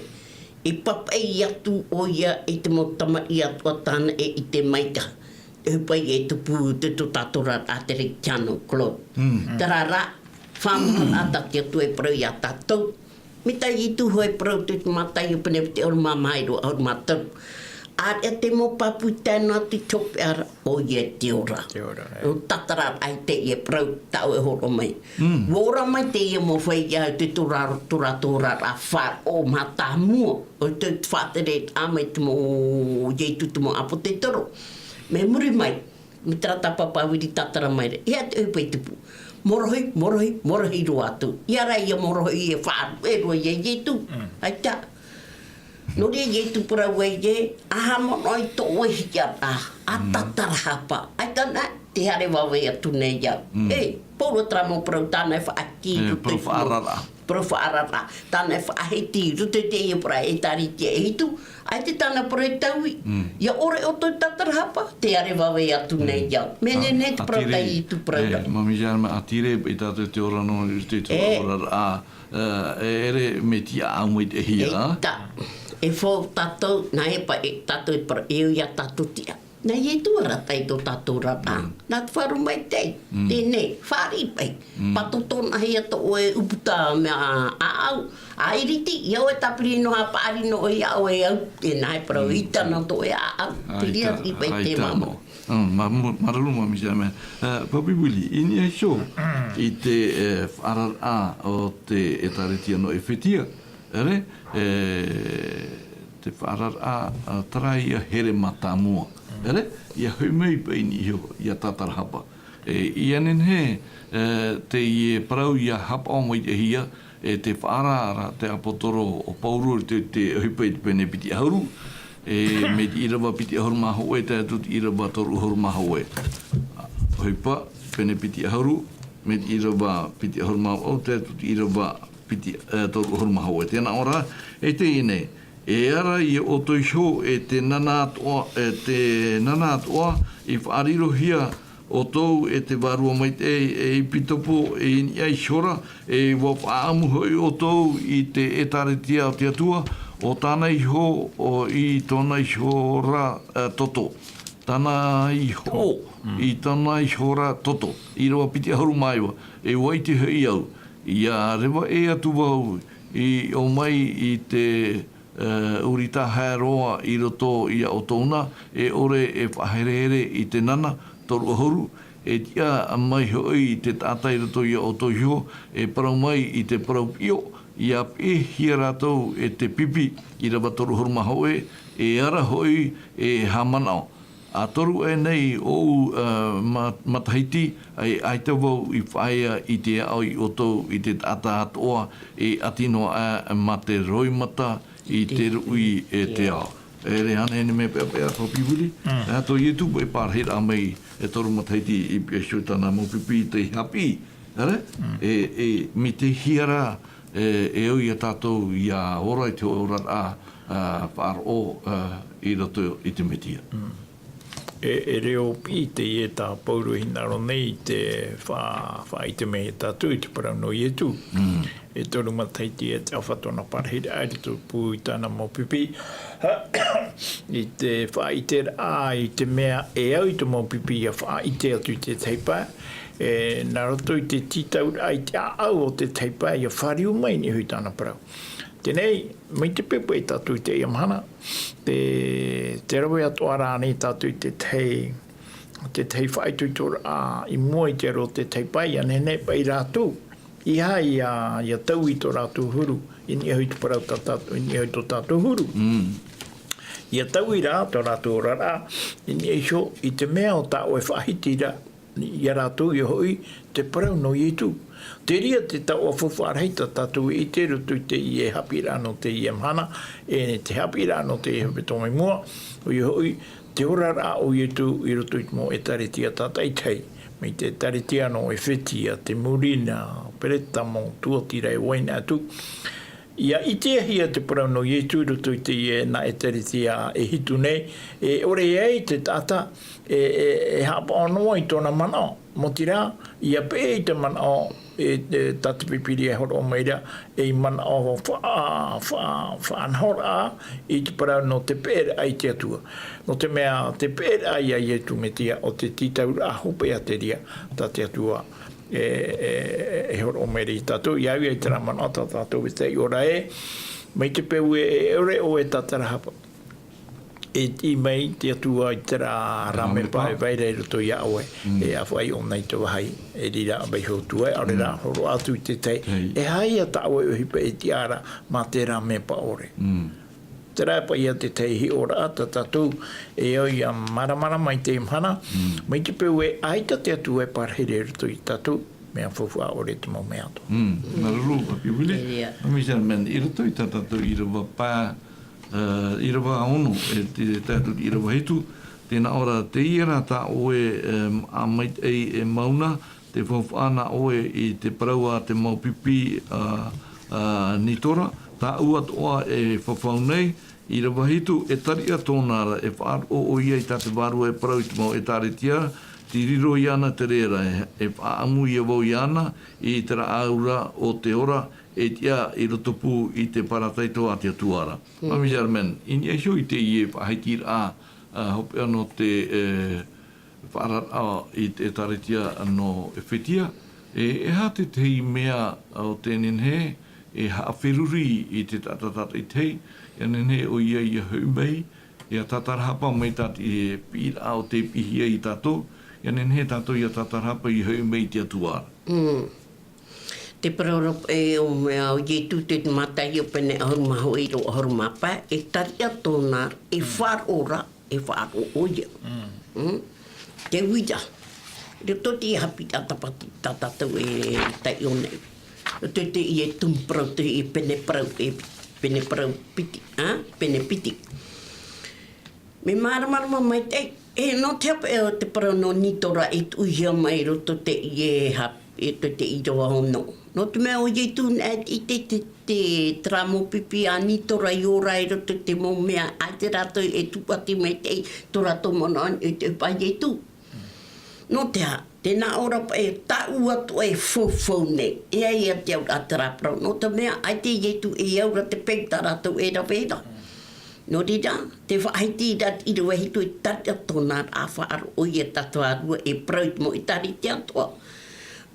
E papaʻi atu ʻoia i te mau tamariʻi atoʻa tāna e ʻite maitaʻi. E paʻi e tupu te tō tātou oraraʻa te Retiano Claude. Mm. Terā rā, faʻaroʻo rā tā te Atua e parau iā tātou. Mai tā Ietu hoʻi e parau te Mataio pene piti ʻahuru mā maha ʻīrava ʻahuru mā toru. ʻĀreʻa te mau pāpū i tae noa atu i te hopeʻa ra, ʻoia te ora. Te ora, e. ʻO tātararaʻa i teie parau tā ʻoe e hōroʻa mai. Mm. ʻUa ora mai teie mau feiā i te tō rā-, tō rātou oraraʻa faʻaroʻo mātāmua. ʻO te faʻatereraʻa mai te mau, Ietu te mau ʻāpōtetoro. Mai muri mai, mai terā tā Pāpā Viri tātara mai ra. E aha te ʻohipa i tupu? Morohi, morohi, morohi roa atu. ʻIa rā ia morohi e faʻaruʻe roa iā Ietu. Mm. ʻAita. Nō reira Ietu parau ai ē, ʻa haʻamanaʻo i tō ʻoe hiʻaraʻa, ʻa Mm. tātarahapa. ʻAita na, tē haere vave atu nei au. Mm. E, pauroa terā mau parau tāna e faʻahiti E, i roto parau i te mau faʻaararaʻa. Parau faʻaararaʻa. Tāna e faʻahiti i roto i teie parau ʻētāretia e hitu. ʻAita tāna parau e taui. Mm. ʻIa ʻore ʻoutou i tātarahapa, tē haere vave atu nei Mm. au. Mea nehenehe te A, parau a tā Tere, Ietu parau e, ra. Mami Jeanne, a Tere, i tātou te ora noa, i te E. oraraʻa, e, e ʻere mea tiʻaʻau maitaʻihia. ʻAita. E fou tātou, nā hea paʻi, tātou e parau, e au iā tātou tiʻa. Nā Ietu ʻa rātou i tō tātou oraraʻa. Mm. Nā te faʻaroʻo maitaʻi. Mm. Teie, fāriʻi paʻi. Mm. Pātōtōnahia tō ʻoe ʻūputa mea ʻāʻau. ʻA iriti, ʻia ʻoe tāpiri noa, paʻari noa ʻoe iā ʻoe au. E nā hea parau, Mm. ʻaita noa tō ʻoe ʻāʻau. ʻAita, Te reira i paʻi te ʻaita māmā. noa. Mm, mā-, mā-, māuruuru Mami Jeanne. E, Pāpā Viri, i niʻa iho i te, e, faʻaararaʻa o te ʻētāretia nō ʻEfetia. ʻEre, e, te faʻaararaʻa, a, terā ia here mātāmua. ʻEre, ʻia hoʻi mai paʻi i niʻa iho, ʻia tātarahapa. E, ʻia nehenehe, e, teie parau ʻia haʻapaʻo maitaʻihia, e te faʻaara ra te ʻāpōsetolo ʻo Pauro i te, te ʻohipa i te pene piti ʻahuru, e, mai te ʻīrava piti ʻahuru mā hōʻē, tae atu i te ʻīrava toru ʻahuru mā hōʻē. ʻOhipa, pene piti ʻahuru, mai te ʻīrava piti ʻahuru mā vaʻu, tae atu i te ʻīrava piti, e, toru ʻahuru mā hōʻē. Tē nā ʻō ra, e teie nei, e ara ia ʻoutou iho, e te nana atoʻa, e te nana atoʻa, i faʻarirohia ʻoutou e te Vārua Maitaʻi, e ʻEpitopo, e i niʻa iho ra, e ʻua faʻaʻamu hoʻi ʻoutou i te ʻētāretia o te Atua, ʻo tāna iho, ʻo i tōna iho ra, e, toto. Tāna iho, Mm. i tāna iho ra toto. ʻĪrava piti ʻahuru mā iva, e ʻua ʻite hoʻi au, ʻia reva ʻē atu vau i ʻō mai i te, e, ʻūrita haeroa i roto iā ʻoutou na, e ʻore e faʻaherehere i te nana, toru ʻahuru, E tiʻa mai hoʻi te taʻata i roto iā ʻoutou iho, e parau mai i te parau piʻo, ʻia piʻihia rātou e te pipi, ʻīrava toru ʻahuru mā hōʻē, e ara hoʻi e haʻamanaʻo. ʻA toru aʻe nei ʻou, ā, ma-, matahiti, ʻaita vau i faʻaea i te aʻo iā ʻoutou i te taʻata atoʻa, e ʻati noa aʻe mā te roimata i te ruʻi e te ao. E rē, ānei, ānei mea peʻapeʻa, Papi Willie? Mm. Ā, tō Ietu e pārahiraʻa mai e toru matahiti i piʻi iho i tāna mau pipi i te haʻapiʻi, ʻere? Mm. E, e, mai te hiʻoraʻa, e, e ʻoi ia tātou ʻia ora i te oraraʻa, ā, faʻaroʻo, ā, i roto i te Mesia. Mm. E, e reo piʻi teie tā Pauro e hinaʻaro nei i te fa-, faʻaʻite mai ia tātou i te parau nō Ietu. Mm. E toru matahiti e te ʻāfa tōna pārahiraʻa i roto pū i tāna mau pipi. I te faʻaʻiteraʻa i te mea e au i te mau pipi ʻia faʻaʻite atu i te tahi pae, e, nā roto i te tītauraʻa i te ʻāʻau o te tahi pae ʻia fāriu mai i niʻa iho i tāna parau. Teie nei, mai te peu paʻi tātou i teie mahana, te, te rave atoʻa rānei tātou i te tahi, te tahi faʻaitoitoraʻa i mua i te aro o te tahi pae, ʻia nehenehe paʻi rātou, ʻeiaha ʻia, ʻia taui tō rātou huru, i niʻa iho i te parau tā tātou, i niʻa iho i tō tātou huru. Mm. ʻIa taui rā tō rātou oraraʻa, i niʻa iho i te mea ʻo tā ʻoe e faʻahiti ra, ia rātou ïa hoʻi te parau nō Ietu. Terā te taoʻa faufaʻa rahi tā tātou e ʻite i roto i teie haʻapiʻiraʻa nō teie mahana, e te haʻapiʻiraʻa nō teie hepetoma i mua, ʻoia hoʻi, te oraraʻa o Ietu i roto i te mau ʻētārētia tātaʻitahi, mai te ʻētārētia nō Efetia, te Murina, Peretamo, Tuatira, e vai noa atu. ʻIa ʻitehia te parau nō Ietu i roto i teie nā ʻētārētia e hitu nei, e ʻore ai te taʻata e, e, e haʻapaʻo noa i tōna manaʻo. Mau terā, ʻia peʻe i te manaʻo, e, e, tā te Pīpīria e hōroʻa mai ra, ei manaʻo faʻa-, faʻa-, faʻanahoraʻa i te parau nō te peʻeraʻa i te Atua. Nō te mea, te peʻeraʻa iā Ietu Metia ʻo te tītauraʻa hopeʻa terā tā te Atua e, e, e hōroʻa mai ra iā tātou, ʻia au i terā manaʻo tā tātou e taiʻo ra ē, mai te peu ē, e ʻore ʻoe e tātarahapa. E tiʻi mai te Atua i terā rāmepa e vai ra i roto iā ʻoe, e ʻāfaʻi ʻōna i te vāhi, e reira vaiiho atu ai, ʻaore rā, hōroʻa atu i te tahi, e aha ïa tā ʻoe ʻohipa e tiʻa ra mā te rāmepa ʻore. Terā paʻi ïa te tahi hiʻoraʻa tā tātou e au ʻia māramarama i teie mahana, mai te peu ē, ʻaita te Atua e pārahi ra i roto iā tātou, mea faufaʻa ʻore te mau mea atoʻa. Mm, māuruuru, Papi Willie. Ia. Mami Germaine, i roto i tā tātou ʻīrava pae, ā, ʻīrava ono, e te, te tahi atu ʻīrava hitu, tē nā ʻō ra, teie rā tā ʻoe, ā, ʻa maitaʻi e mauna, te faufaʻa nā ʻoe i te parau a te mau pipi, ā, ā, nītora, tāʻu atoʻa e fafau nei, ʻīrava hitu, e tariʻa tōna ra, e faʻaroʻo ʻoia i tā te Vārua e parau i te mau ʻētārētia, tē riro iāna te reira, e, e faʻaʻamu ïa vau iāna, i te rāʻau ra o te ora, e tiʻa i roto pū i te parataito a te Atua ra. Mami Germaine, i niʻa iho i teie faʻahitiraʻa, ā, hopeʻa nō te, e, faʻaararaʻa i te ʻētārētia nō Efetia, e, e aha te tahi mea o tē nehenehe e haʻaferuri i te taʻata tātaʻitahi, ʻia nehenehe ʻoia ʻia hoʻi mai, ʻia tātarahapa mai tā te piʻiraʻa o tē piʻihia iā tātou, ʻia nehenehe tātou ʻia tātarahapa ʻia hoʻi mai i te Atua ra. Mm. Te parau ra paʻi ʻo mea ʻo Ietu te Mātaio pene ʻahuru mā hōʻē ʻīrava ʻahuru mā pae, e tariʻa tōna, e faʻaroʻo ra, e faʻaroʻo ʻoia. Mm. Te uira. Roto i te haʻapiʻiraʻa tāpati tā tātou e taiʻo nei. Roto i teie tumu parau, teie pene parau, e pene parau piti, ā? Pene piti. Mea māramarama maitaʻi, e, nō te aha paʻi ʻo te parau nō nītora e tuʻuhia mai roto teie hap-, e te, te ʻīrava ono. Nō te mea ʻo Ietu naʻe ʻite te, te, terā mau pipi a nītora i ora ai roto i te mau mea, ʻaita rātou e tūʻati maitaʻi tō rātou manaʻo i te ʻohipa a Ietu. Nō te aha, tē nā ʻō ra paʻi tāʻu atoʻa e fafau nei, e ai ïa te auraʻa terā parau. Nō te mea, ʻaita Ietu e au ra te peu tā rātou e rave ra. Nō reira, te faʻahiti ra te ʻīrava hitu e tariʻa tōna ra faʻaroʻo ʻoia tā te Vārua e parau i te mau ʻētārētia atoʻa.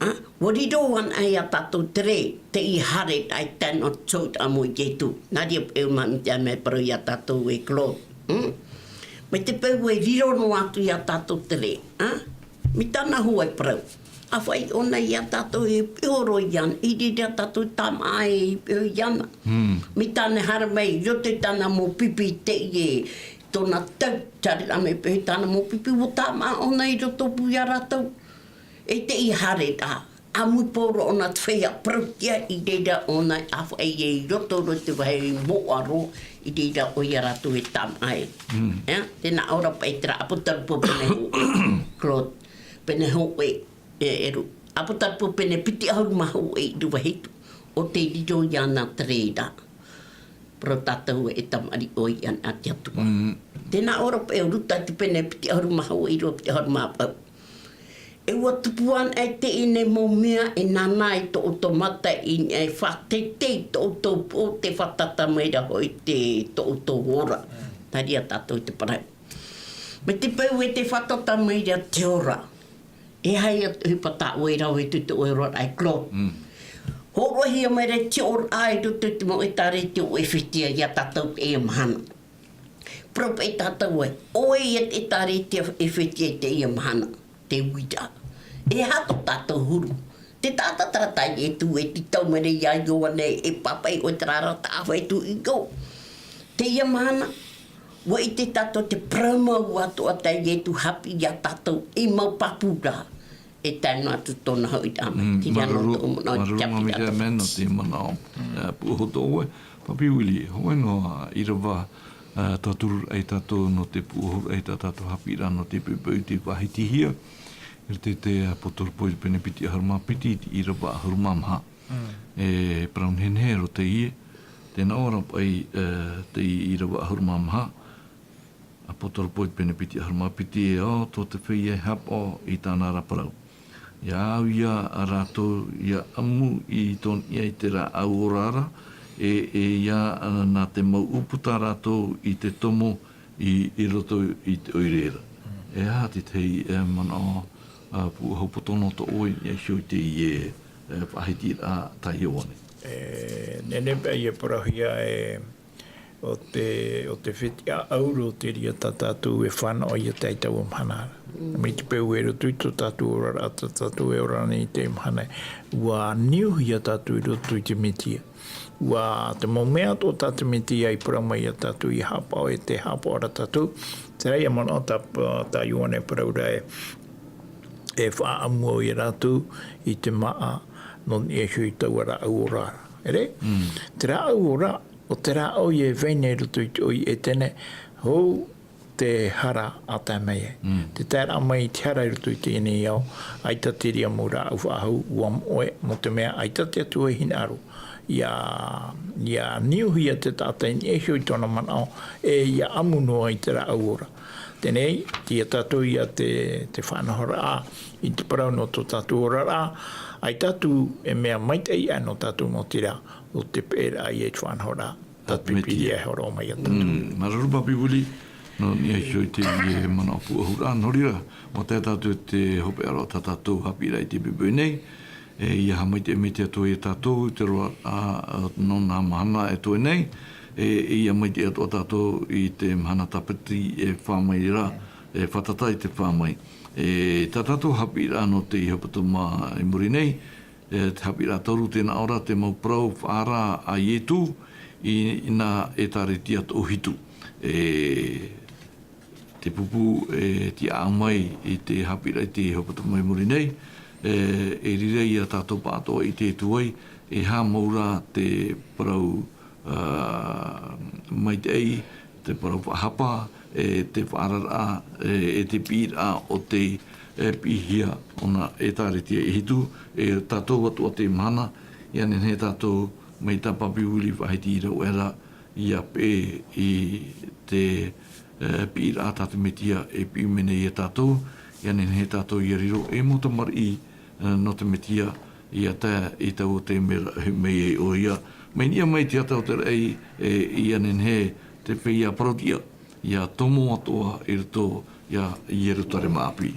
Ā, ʻua riro ana iā tātou terā, teie haereraʻa i tae noa atu i te tahi mau Ietu. Nā reira paʻi ʻo Mami Germaine e parau iā tātou e Claude. Mm? Mai te peu e riro noa atu iā tātou terā, ā? Mai tāna hōʻē parau. ʻA faʻaʻī ʻōna ia tātou e piʻi roa iāna, i reira tātou tāmāʻa e piʻi iāna. Mai tāna haere mai, i roto i tāna mau pipi teie, tōna tau, tāreʻa mai piʻi tāna mau pipi, ʻua tāmāʻa ʻōna i roto pū ia rātou. E teie haereraʻa, ʻāmui pauroa ʻōna te feiā parauʻtiʻa i reira ʻōna ʻa faʻaʻī i roto roa te vāhi moʻa roa, i reira ʻoia rātou e tāmāʻa. Ea, tē nā ʻō ra paʻi terā ʻApotarupo pene hōʻē, Claude, pene hōʻē, e, e ʻEru. ʻApotarupo pene piti ʻahuru mā hōʻē ʻīrava hitu, ʻo tē riro iāna te reira. Parau tātou e tamariʻi iāna te Atua. Tē nā ʻō ra paʻi ʻo Ruta te pene piti ʻahuru mā hōʻē ʻīrava piti ʻahuru mā vaʻu. E ʻua tupu anaʻe teie nei mau mea e nānā i tō ʻoutou mataʻeinaʻa e faʻateitei tō ʻoutou pō, tē fātata mai ra hoʻi te, tō ʻoutou ora. Terā ia tātou te parau. Mai te peu e tē fātata mai ra te ora. E aha ia te ʻohipa tā ʻoe i rave atu i tō ʻoe oraraʻa e Claude. Hōroʻahia mai ra te ora i roto i te mau ʻĒtārētia o ʻEfetia ia tātou teie mahana. Parau paʻi tātou ē, ʻo ʻoe ia te ʻĒtārētia ʻEfetia i teie mahana, te uiraʻa. E aha tō tātou huru? Te taʻata terā tā Ietu e tītau mai ra ia Ioane e pāpaʻi ʻoe terā ra taʻata e tuʻu i ʻō. Teie mahana, ʻua ʻite tātou te parau mau atoʻa tā Ietu haʻapiʻi ia tātou i mau pāpū ra. E tae noa atu tōna hoʻiraʻa mai. Te reira nō tōʻu manaʻo i te haʻapiʻiraʻa. Māuruuru maitaʻi nō te manaʻo, e, puʻohu tō ʻoe, Papi Willie, hōʻē noa ʻīrava, e, tauturu ai tātou nō te puʻohuraʻa i tā tātou haʻapiʻiraʻa nō te poʻipoʻi i te faʻahitihia, i roto i te, e, ʻApotarupo i te pene piti ʻahuru mā piti, i te ʻīrava ʻahuru mā maha. E parau nehenehe roa teie, tē nā ʻō ra paʻi, e, te ʻīrava ʻahuru mā maha, ʻApotarupo i te pene piti ʻahuru mā piti, e ao tō te feiā e haʻapaʻo i tāna ra parau. ʻIa au ia rātou ʻia ʻamu i tō niʻa i te rāʻau ora ra, e, e ʻia, nā te mau ʻūputa rātou i te tomo i, i roto i te ʻoire ra. E aha te tahi, e, manaʻo, a, puʻohu poto nō tō ʻoe i niʻa iho i teie, e, faʻahitiraʻa tā Ioane? E, nehenehe paʻi e parauhia e, ʻo te, ʻo te fetiʻa ʻauro te reira tā tātou e fānaʻo ia i taua mahana ra. Mai te peu e roto i tō tātou oraraʻa, tā tātou e ora nei i teie mahana, ʻua niuhia tātou i roto i te Metia. ʻUa, te mau mea atoʻa tā te Metia i parau mai ia tātou ʻia haʻapaʻo, e tē haʻapaʻo ra tātou, terā ia manaʻo tā, tā Ioane e parau ra ē, e faʻaʻamu au ia rātou i te māʻa nō niʻa iho i taua rāʻau ora ra. E rē? Te rāʻau ora, ʻo te rāʻau ïa e vai nei i roto i te ʻō i ʻEtene, hou te hara a tae mai ai. Te taeraʻa mai i te hara i roto i teie nei ao, ʻaita te reira mau rāʻau faʻahou, ʻua moʻe, nō te mea ʻaita te Atua i hinaʻaro. ʻIa, ʻia niuhia te taʻata i niʻa iho i tōna manaʻo, e ʻia ʻamu noa i te rāʻau ora. Teie, tei ia tātou ïa te, te faʻanahoraʻa i te parau nō tō tātou oraraʻa, ʻaita atu e mea maitaʻi aʻe nō tātou mau tira, ʻo te peʻeraʻa ïa i te faʻanahoraʻa. Tā te Metia e hōroʻa mai ia tātou. Mm, māuruuru Papi Willie, nō niʻa iho i teie manaʻo puʻohuraʻa, nō reira, ʻua tae tātou i te hopeʻa roa tā tātou haʻapiʻiraʻa i te poʻipoʻi nei, e, ʻia haʻamaitaʻi mai te Atua ia tātou, i te roaraʻa, a, nō nā mahana e toe nei, e, e ʻia maitaʻi atoʻa tātou i te mahana tāpati e fā mai ra, e fātata i te fā mai. E, tā tātou haʻapiʻiraʻa nō te hepetoma i muri nei, e, te haʻapiʻiraʻa toru tē nā ʻō ra te mau parau faʻaara a Ietu i, i nā ʻĒtārētia toʻu hitu. E, te pupu e tiʻa mai i te haʻapiʻiraʻa i te hepetoma i muri nei, e, e riro ia tātou pāʻatoʻa i te tuai, e aha mau ra te parau, ā, maitaʻi, te parau faʻahapa, e te faʻaararaʻa, e, e te piʻiraʻa o te, e, piʻihia o nā ʻĒtārētia e hitu, e tātou atoʻa te mahana, ʻia nehenehe tātou mai tā Papi Willie faʻahiti i rave ra, ʻia peʻe i te, e, piʻiraʻa tā te Metia e piʻi mai nei ia tātou, ʻia nehenehe tātou ʻia riro ei mau tamariʻi, e, nō te Metia, ʻia tae i taua taime ra e ʻohi mai ai ʻoia. Mai niʻa mai te ata o te raʻi, e, ʻia nehenehe te feiā parauʻtiʻa, ʻia tomo atoʻa i roto ia Ierutarema ʻāpī.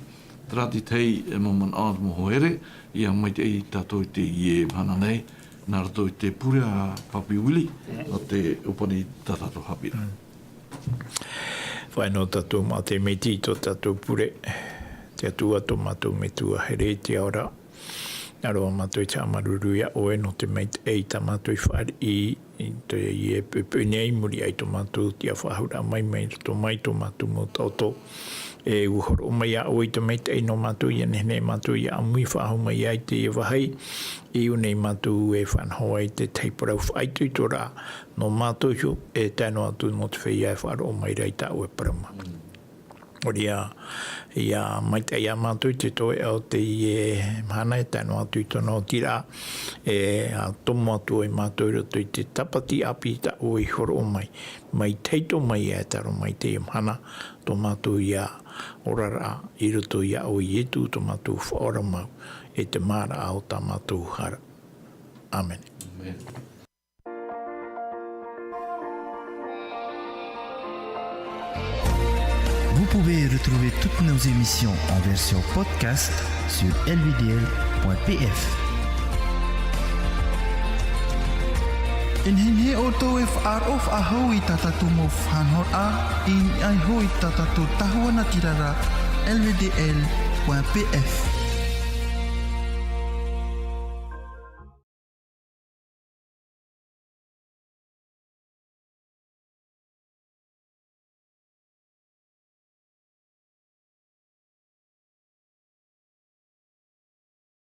Terā te tahi, e, mau manaʻo, mau hoa here, ʻia maitaʻi tātou i teie mahana nei, nā roto i te pure a Papi Willie, nō te ʻōpani tā tātou haʻapiʻiraʻa. Fai noa tātou mā te miti i tō tātou pure, Te Atua tō mātou Metua here i te ao ra. Nā roa mātou e te haʻamāuruuru iā ʻoe nō te maitaʻi tā mātou i fāriʻi, i te, i e puʻepuʻe nei i muri aʻe i tō mātou tiʻafaʻahouraʻa mai, mai roto mai tō mātou mau taʻoto. E ʻua hōroʻa mai iā ʻoe i te maitaʻi nō mātou, ʻia nehenehe mātou ʻia ʻāmui faʻahou mai ai i teie vāhi. E ʻua nehenehe mātou e faʻanaho ai i te tahi parau faʻaitoitoraʻa nō mātou iho, e tae noa atu nō te feiā e faʻaroʻo mai ra i tā ʻoe parau maitaʻi. ʻOia, ʻia maitaʻi iā mātou i te toeʻa o teie mahana e tae noa atu i tōna otiraʻa, e, ʻa tomo atu ai mātou i roto i te tāpati ʻāpī tā ʻoe i hōroʻa mai. Mai te tau mai e taro mai teie mahana, tō mātou ia oraraʻa i roto iā ʻoe Ietu tō mātou Faʻaora mau, e te māraʻa o tā mātou hara. ʻĀmene. Vous pouvez retrouver toutes nos émissions en version podcast sur L V D L point P F. E nehenehe ʻoutou e faʻaroʻo faʻahou i tā tātou mau faʻanahoraʻa, i niʻa iho i tā tātou tahuʻa natirara, L V D L point P F.